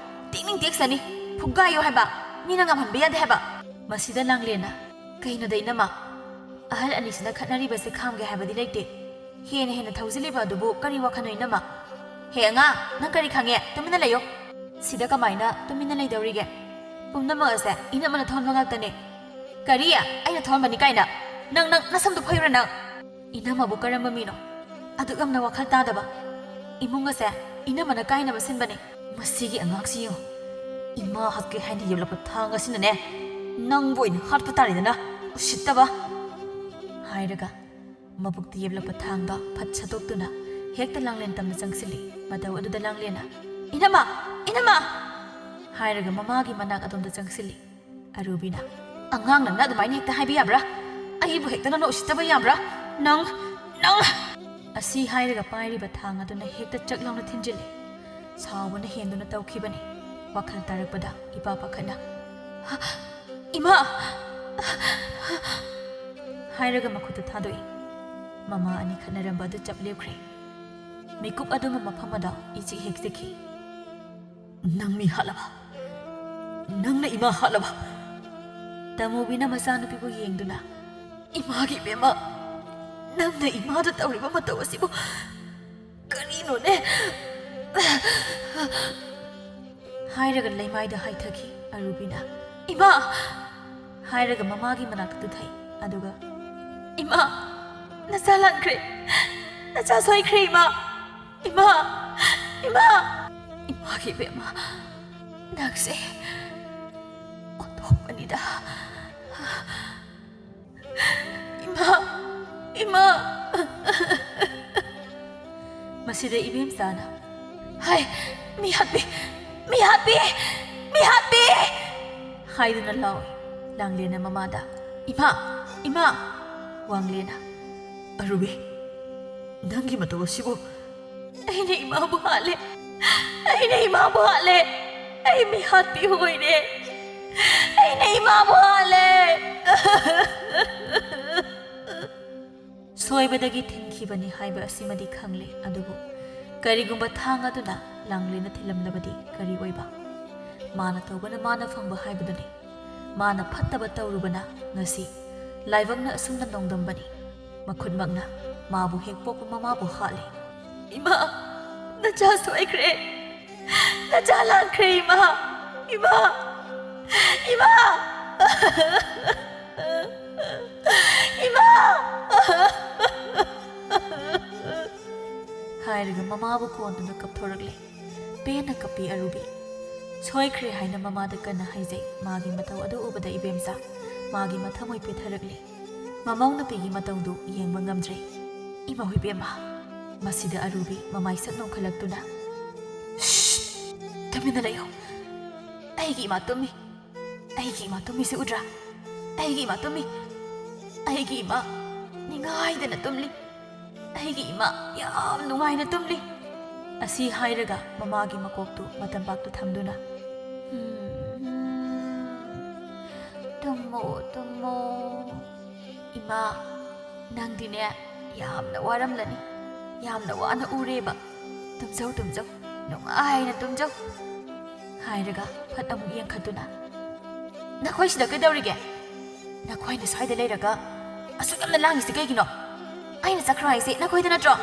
ꯇꯦꯛꯅꯤꯡ ꯇꯦꯛꯁꯅꯤ, ꯐꯨꯒꯥꯏꯌꯣ ꯍꯥꯏꯕ, ꯃꯤꯅ ꯉꯝꯍꯟꯕ ꯌꯥꯗꯦ ꯍꯥꯏꯕ"꯫ ꯃꯁꯤꯗ ꯂꯥꯡꯂꯦꯟꯅ, "ꯀꯩꯅꯣꯗ ꯏꯅꯝꯃ, ꯑꯍꯜ ꯑꯅꯤꯁꯤꯅ ꯈꯠꯅꯔꯤꯕꯁꯦ ꯈꯥꯝꯒꯦ ꯍꯥꯏꯕꯗꯤ ꯂꯩꯇꯦ꯫ ꯍꯦꯟꯅ ꯍꯦꯟꯅ ꯊꯧꯖꯤꯜꯂꯤꯕ ꯑꯗꯨꯕꯨ ꯀꯔꯤ ꯋꯥꯈꯜꯅꯣ ꯏꯅꯝꯃ? ꯍꯦ ꯑꯉꯥꯡ, ꯅꯪ ꯀꯔꯤ ꯈꯪꯉꯦ? ꯇꯨꯃꯤꯟꯅ ꯂꯩꯌꯣ"꯫ "ꯁꯤꯗ ꯀꯃꯥꯏꯅ ꯇꯨꯃꯤꯟꯅ ꯂꯩꯗꯧꯔꯤꯒꯦ? ꯄꯨꯝꯅꯃꯛ ꯑꯁꯦ ꯏꯅꯝꯃꯅ ꯊꯣꯟꯕ ꯉꯥꯛꯇꯅꯦ"꯫ "ꯀꯔꯤ? ꯑꯩꯅ ꯊꯣꯟꯕꯅꯤ ꯀꯥꯏꯅ? ꯅꯪ, ꯅꯪ ꯅꯁꯝꯗꯨ ꯐꯣꯏꯌꯨꯔ ꯅꯪ?" "ꯏꯅꯝꯃꯕꯨ ꯀꯔꯝꯕ ꯃꯤꯅꯣ? ꯑꯗꯨꯛ ꯌꯥꯝꯅ ꯋꯥꯈꯜ ꯇꯥꯗꯕ꯫ ꯏꯃꯨꯡ ꯑꯁꯦ ꯏꯅꯝꯃꯅ ꯀꯥꯏꯅꯕ ꯁꯤꯟꯕꯅꯤ"꯫ "ꯃꯁꯤꯒꯤ ꯑꯉꯥꯡꯁꯤ ꯌꯦꯡꯉꯨ꯫ ꯏꯃꯥ ꯍꯥꯠꯀꯦ ꯍꯥꯏꯅ ꯌꯦꯞꯂꯛꯄ ꯊꯥꯡ ꯑꯁꯤꯅꯅꯦ, ꯅꯪꯕꯨ ꯑꯣꯏꯅ ꯍꯥꯠꯄ ꯇꯥꯔꯦꯗꯅ, ꯎꯁꯤꯠꯇꯕ"꯫ ꯍꯥꯏꯔꯒ ꯃꯕꯨꯛꯇ ꯌꯦꯞꯂꯛꯄ ꯊꯥꯡꯗꯣ ꯐꯠ ꯁꯠꯇꯣꯛꯇꯨꯅ ꯍꯦꯛꯇ ꯂꯥꯡꯂꯦꯟ ꯇꯝꯅ ꯆꯪꯁꯤꯜꯂꯤ꯫ ꯃꯇꯧ ꯑꯗꯨꯗ ꯂꯥꯡꯂꯦꯟꯅ, "ꯏꯅꯝꯃ! ꯏꯅꯝꯃ!" ꯍꯥꯏꯔꯒ ꯃꯃꯥꯒꯤ ꯃꯅꯥꯛ ꯑꯗꯣꯝꯗ ꯆꯪꯁꯤꯜꯂꯤ꯫ ꯑꯔꯨꯕꯤꯅ, "ꯑꯉꯥꯡ ꯅꯪꯅ ꯑꯗꯨꯃꯥꯏꯅ ꯍꯦꯛꯇ ꯍꯥꯏꯕ ꯌꯥꯕ꯭ꯔꯥ? ꯑꯩꯕꯨ ꯍꯦꯛꯇ ꯅꯪꯅ ꯎꯁꯤꯠꯇꯕ ꯌꯥꯕ꯭ꯔꯥ? ꯅꯪ, ꯅꯪ!" ꯑꯁꯤ ꯍꯥꯏꯔꯒ ꯄꯥꯏꯔꯤꯕ ꯊꯥꯡ ꯑꯗꯨꯅ ꯍꯦꯛꯇ ꯆꯛ ꯂꯥꯎꯅ ꯊꯤꯟꯖꯤꯜꯂꯤ꯫ ꯁꯥꯎꯕꯅ ꯍꯦꯟꯗꯨꯅ ꯇꯧꯈꯤꯕꯅꯤ꯫ ꯋꯥꯈꯜ ꯇꯥꯔꯛꯄꯗ ꯏꯄꯥ ꯄꯥꯈꯠꯅ, "ꯏꯃꯥ!" ꯍꯥꯏꯔꯒ ꯃꯈꯨꯠꯇ ꯊꯥꯗꯣꯛꯏ꯫ ꯃꯃꯥ ꯑꯅꯤ ꯈꯠꯅꯔꯝꯕ ꯑꯗꯨ ꯆꯞ ꯂꯦꯞꯈ꯭ꯔꯦ꯫ ꯃꯤꯀꯨꯞ ꯑꯗꯨꯃ ꯃꯐꯝ ꯑꯗꯨ ꯏꯆꯤꯛ ꯍꯦꯛ ꯆꯤꯛꯈꯤ꯫ "ꯅꯪ ꯃꯤ ꯍꯥꯠꯂꯕ? ꯅꯪꯅ ꯏꯃꯥ ꯍꯥꯠꯂꯕ?" ꯇꯃꯨꯕꯤꯅ ꯃꯆꯥꯅꯨꯄꯤꯕꯨ ꯌꯦꯡꯗꯨꯅ, "ꯏꯃꯥꯒꯤ ꯏꯕꯦꯝꯃ, ꯅꯪꯅ ꯏꯃꯥꯗ ꯇꯧꯔꯤꯕ ꯃꯇꯧ ꯑꯁꯤꯕꯨ ꯀꯔꯤꯅꯣꯅꯦ?" ꯍꯥꯏꯔꯒ ꯂꯩꯃꯥꯏꯗ ꯍꯥꯏꯊꯈꯤ꯫ ꯑꯔꯨꯕꯤꯅ, "ꯏꯃꯥ!" ꯍꯥꯏꯔꯒ ꯃꯃꯥꯒꯤ ꯃꯅꯥꯛꯇ ꯇꯨꯊꯩ꯫ ꯑꯗꯨꯒ, "ꯏꯃꯥ, ꯅꯆꯥ ꯂꯥꯟꯈ꯭ꯔꯦ, ꯅꯆꯥ ꯁꯣꯏꯈ꯭ꯔꯦ, ꯏꯃꯥ, ꯏꯃꯥ, ꯏꯃꯥ!" "ꯏꯃꯥꯒꯤ ꯏꯕꯦꯝꯃ, ꯅꯪꯁꯦ ꯑꯣꯟꯊꯣꯛꯄꯅꯤꯗ꯫ ꯏꯃꯥ, ꯏꯃꯥ!" ꯃꯁꯤꯗ ꯏꯕꯦꯝꯆꯥꯅ, "ꯍꯥꯏ, ꯃꯤ ꯍꯥꯠꯄꯤ! ꯃꯤ ꯍꯥꯠꯄꯤ! ꯃꯤ ꯍꯥꯠꯄꯤ!" ꯍꯥꯏꯗꯨꯅ ꯂꯥꯎꯏ꯫ ꯂꯥꯡꯂꯦꯟꯅ ꯃꯃꯥꯗ, "ꯏꯃꯥ! ꯏꯃꯥ!" ꯋꯥꯡꯂꯦꯟꯅ, "ꯑꯔꯨꯕꯤ, ꯅꯪꯒꯤ ꯃꯇꯧ ꯑꯁꯤꯕꯨ?" "ꯑꯩꯅ ꯏꯃꯥꯕꯨ ꯍꯥꯠꯂꯦ! ꯑꯩꯅ ꯏꯃꯥꯕꯨ ꯍꯥꯠꯂꯦ! ꯑꯩ ꯃꯤ ꯍꯥꯠꯄꯤ ꯑꯣꯏꯔꯦ! ꯑꯩꯅ ꯏꯃꯥꯕꯨ ꯍꯥꯠꯂꯦ!" ꯁꯣꯏꯕꯗꯒꯤ ꯊꯤꯟꯈꯤꯕꯅꯤ ꯍꯥꯏꯕ ꯑꯁꯤꯃꯗꯤ ꯈꯪꯂꯦ, ꯑꯗꯨꯕꯨ ꯀꯔꯤꯒꯨꯝꯕ ꯊꯥꯡ ꯑꯗꯨꯅ ꯂꯥꯡꯂꯦꯟꯅ ꯊꯤꯜꯂꯝꯂꯕꯗꯤ ꯀꯔꯤ ꯑꯣꯏꯕ? ꯃꯥꯅ ꯇꯧꯕꯅ ꯃꯥꯅ ꯐꯪꯕ ꯍꯥꯏꯕꯗꯨꯅꯤ꯫ ꯃꯥꯅ ꯐꯠꯇꯕ ꯇꯧꯔꯨꯕꯅ ꯉꯁꯤ ꯂꯥꯏꯕꯛꯅ ꯑꯁꯨꯝꯅ ꯅꯣꯡꯗꯝꯕꯅꯤ꯫ ꯃꯈꯨꯠꯃꯛꯅ ꯃꯥꯕꯨ ꯍꯦꯛ ꯄꯣꯛꯄ ꯃꯃꯥꯕꯨ ꯍꯥꯠꯂꯤ꯫ "ꯏꯃꯥ, ꯅꯆꯥ ꯁꯣꯏꯈ꯭ꯔꯦ! ꯅꯆꯥ ꯂꯥꯟꯈ꯭ꯔꯦ, ꯏꯃꯥ! ꯏꯃꯥ! ꯏꯃꯥ! ꯏꯃꯥ!" ꯍꯥꯏꯔꯒ ꯃꯃꯥꯕꯨ ꯀꯣꯟꯗꯨꯅ ꯀꯞꯊꯣꯔꯛꯂꯦ꯫ ꯄꯦꯟꯅ ꯀꯞꯄꯤ ꯑꯔꯨꯕꯤ꯫ ꯁꯣꯏꯈ꯭ꯔꯦ ꯍꯥꯏꯅ ꯃꯃꯥꯗ ꯀꯟꯅ ꯍꯥꯏꯖꯩ꯫ ꯃꯥꯒꯤ ꯃꯇꯧ ꯑꯗꯨ ꯎꯕꯗ ꯏꯕꯦꯝꯆꯥ ꯃꯥꯒꯤ ꯃꯊꯃꯣꯏ ꯄꯦꯊꯔꯛꯂꯦ꯫ ꯃꯃꯧ ꯅꯨꯄꯤꯒꯤ ꯃꯇꯧꯗꯨ ꯌꯦꯡꯕ ꯉꯝꯗ꯭ꯔꯦ꯫ ꯏꯃꯥ ꯍꯨꯏꯕꯦꯝꯃ! ꯃꯁꯤꯗ ꯑꯔꯨꯕꯤ ꯃꯃꯥꯏ ꯁꯠ ꯅꯣꯝꯈꯠꯂꯛꯇꯨꯅ, "ꯁ꯭ꯁ! ꯇꯨꯃꯤꯟꯅ ꯂꯩꯌꯨ! ꯑꯩꯒꯤ ꯏꯃꯥ ꯇꯨꯝꯃꯤ! ꯑꯩꯒꯤ ꯏꯃꯥ ꯇꯨꯝꯃꯤꯁꯤ ꯎꯗ꯭ꯔꯥ? ꯑꯩꯒꯤ ꯏꯃꯥ ꯇꯨꯝꯃꯤ! ꯑꯩꯒꯤ ꯏꯃꯥ ꯅꯤꯡꯉꯥꯏꯗꯅ ꯇꯨꯝꯂꯤ! ꯑꯩꯒꯤ ꯏꯃꯥ ꯌꯥꯝ ꯅꯨꯡꯉꯥꯏꯅ ꯇꯨꯝꯂꯤ!" ꯑꯁꯤ ꯍꯥꯏꯔꯒ ꯃꯃꯥꯒꯤ ꯃꯀꯣꯛꯇꯨ ꯃꯇꯝꯄꯥꯛꯇ ꯊꯝꯗꯨꯅ, "ꯎꯝ, ꯇꯨꯝꯃꯣ, ꯇꯨꯝꯃꯣ꯫ ꯏꯃꯥ, ꯅꯪꯗꯤꯅꯦ ꯌꯥꯝꯅ ꯋꯥꯔꯝꯂꯅꯤ, ꯌꯥꯝꯅ ꯋꯥꯅ ꯎꯔꯦꯕ꯫ ꯇꯨꯝꯖꯧ, ꯇꯨꯝꯖꯧ, ꯅꯨꯡꯉꯥꯏꯅ ꯇꯨꯝꯖꯧ," ꯍꯥꯏꯔꯒ ꯐꯠ ꯑꯃꯨꯛ ꯌꯦꯡꯈꯠꯇꯨꯅ, "ꯅꯈꯣꯏ ꯁꯤꯗ ꯀꯩꯗꯧꯔꯤꯒꯦ? ꯅꯈꯣꯏꯅ ꯁ꯭ꯋꯥꯏꯗ ꯂꯩꯔꯒ ꯑꯁꯨꯛ ꯌꯥꯝꯅ ꯂꯥꯡꯉꯤꯁꯤ ꯀꯩꯒꯤꯅꯣ? ꯑꯩꯅ ꯆꯠꯈ꯭ꯔꯣ ꯍꯥꯏꯁꯦ ꯅꯈꯣꯏꯗ ꯅꯠꯇ꯭ꯔꯣ?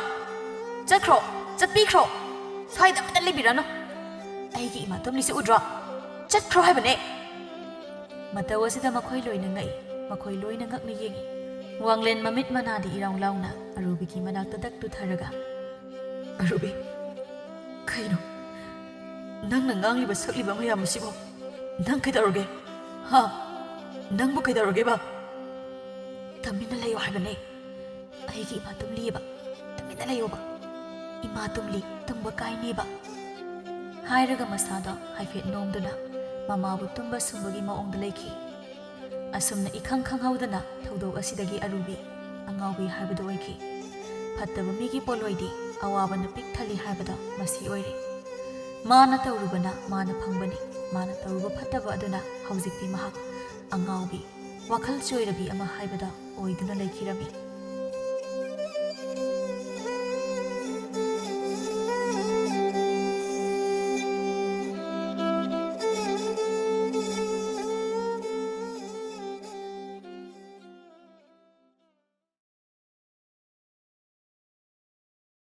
ꯆꯠꯈ꯭ꯔꯣ, ꯆꯠꯄꯤꯈ꯭ꯔꯣ꯫ ꯁ꯭ꯋꯥꯏꯗ ꯑꯃꯇ ꯂꯩꯕꯤꯔꯅꯨ꯫ ꯑꯩꯒꯤ ꯏꯃꯥ ꯇꯨꯝꯂꯤꯁꯤ ꯎꯗ꯭ꯔꯣ? ꯆꯠꯈ꯭ꯔꯣ ꯍꯥꯏꯕꯅꯦ!" ꯃꯇꯧ ꯑꯁꯤꯗ ꯃꯈꯣꯏ ꯂꯣꯏꯅ ꯉꯛꯏ꯫ ꯃꯈꯣꯏ ꯂꯣꯏꯅ ꯉꯛꯅ ꯌꯦꯡꯏ꯫ ꯋꯥꯡꯂꯦꯟ ꯃꯃꯤꯠ ꯃꯅꯥꯗꯤ ꯏꯔꯥꯎ ꯂꯥꯎꯅ ꯑꯔꯨꯕꯤꯒꯤ ꯃꯅꯥꯛꯇ ꯗꯛ ꯇꯨꯊꯔꯒ, "ꯑꯔꯨꯕꯤ, ꯀꯩꯅꯣ? ꯅꯪꯅ ꯉꯥꯡꯂꯤꯕ ꯁꯛꯂꯤꯕ ꯃꯌꯥꯝ ꯑꯁꯤꯕꯣ? ꯅꯪ ꯀꯩꯗꯧꯔꯒꯦ? ꯍꯥ? ꯅꯪꯕꯨ ꯀꯩꯗꯧꯔꯒꯦꯕ?" "ꯇꯨꯃꯤꯟꯅ ꯂꯩꯌꯣ ꯍꯥꯏꯕꯅꯦ꯫ ꯑꯩꯒꯤ ꯏꯃꯥ ꯇꯨꯝꯂꯤꯑꯕ꯫ ꯇꯨꯃꯤꯟꯅ ꯂꯩꯌꯣꯕ꯫ ꯏꯃꯥ ꯇꯨꯝꯂꯤ, ꯇꯨꯝꯕ ꯀꯥꯏꯅꯦꯕ," ꯍꯥꯏꯔꯒ ꯃꯁꯥꯗꯣ ꯍꯥꯏꯐꯦꯠ ꯅꯣꯝꯗꯨꯅ ꯃꯃꯥꯕꯨ ꯇꯨꯝꯕ ꯁꯨꯝꯕꯒꯤ ꯃꯑꯣꯡꯗ ꯂꯩꯈꯤ꯫ ꯑꯁꯨꯝꯅ ꯏꯈꯪ ꯈꯪꯍꯧꯗꯅ ꯊꯧꯗꯣꯛ ꯑꯁꯤꯗꯒꯤ ꯑꯔꯨꯕꯤ ꯑꯉꯥꯎꯕꯤ ꯍꯥꯏꯕꯗꯨ ꯑꯣꯏꯈꯤ꯫ ꯐꯠꯇꯕ ꯃꯤꯒꯤ ꯄꯣꯠꯂꯣꯏꯗꯤ ꯑꯋꯥꯕꯅ ꯄꯤꯛ ꯊꯜꯂꯤ ꯍꯥꯏꯕꯗꯣ ꯃꯁꯤ ꯑꯣꯏꯔꯦ꯫ ꯃꯥꯅ ꯇꯧꯔꯨꯕꯅ ꯃꯥꯅ ꯐꯪꯕꯅꯤ꯫ ꯃꯥꯅ ꯇꯧꯔꯨꯕ ꯐꯠꯇꯕ ꯑꯗꯨꯅ ꯍꯧꯖꯤꯛꯇꯤ ꯃꯍꯥꯛ ꯑꯉꯥꯎꯕꯤ, ꯋꯥꯈꯜ ꯆꯣꯏꯔꯕꯤ ꯑꯃ ꯍꯥꯏꯕꯗꯣ ꯑꯣꯏꯗꯨꯅ ꯂꯩꯈꯤꯔꯝꯃꯤ꯫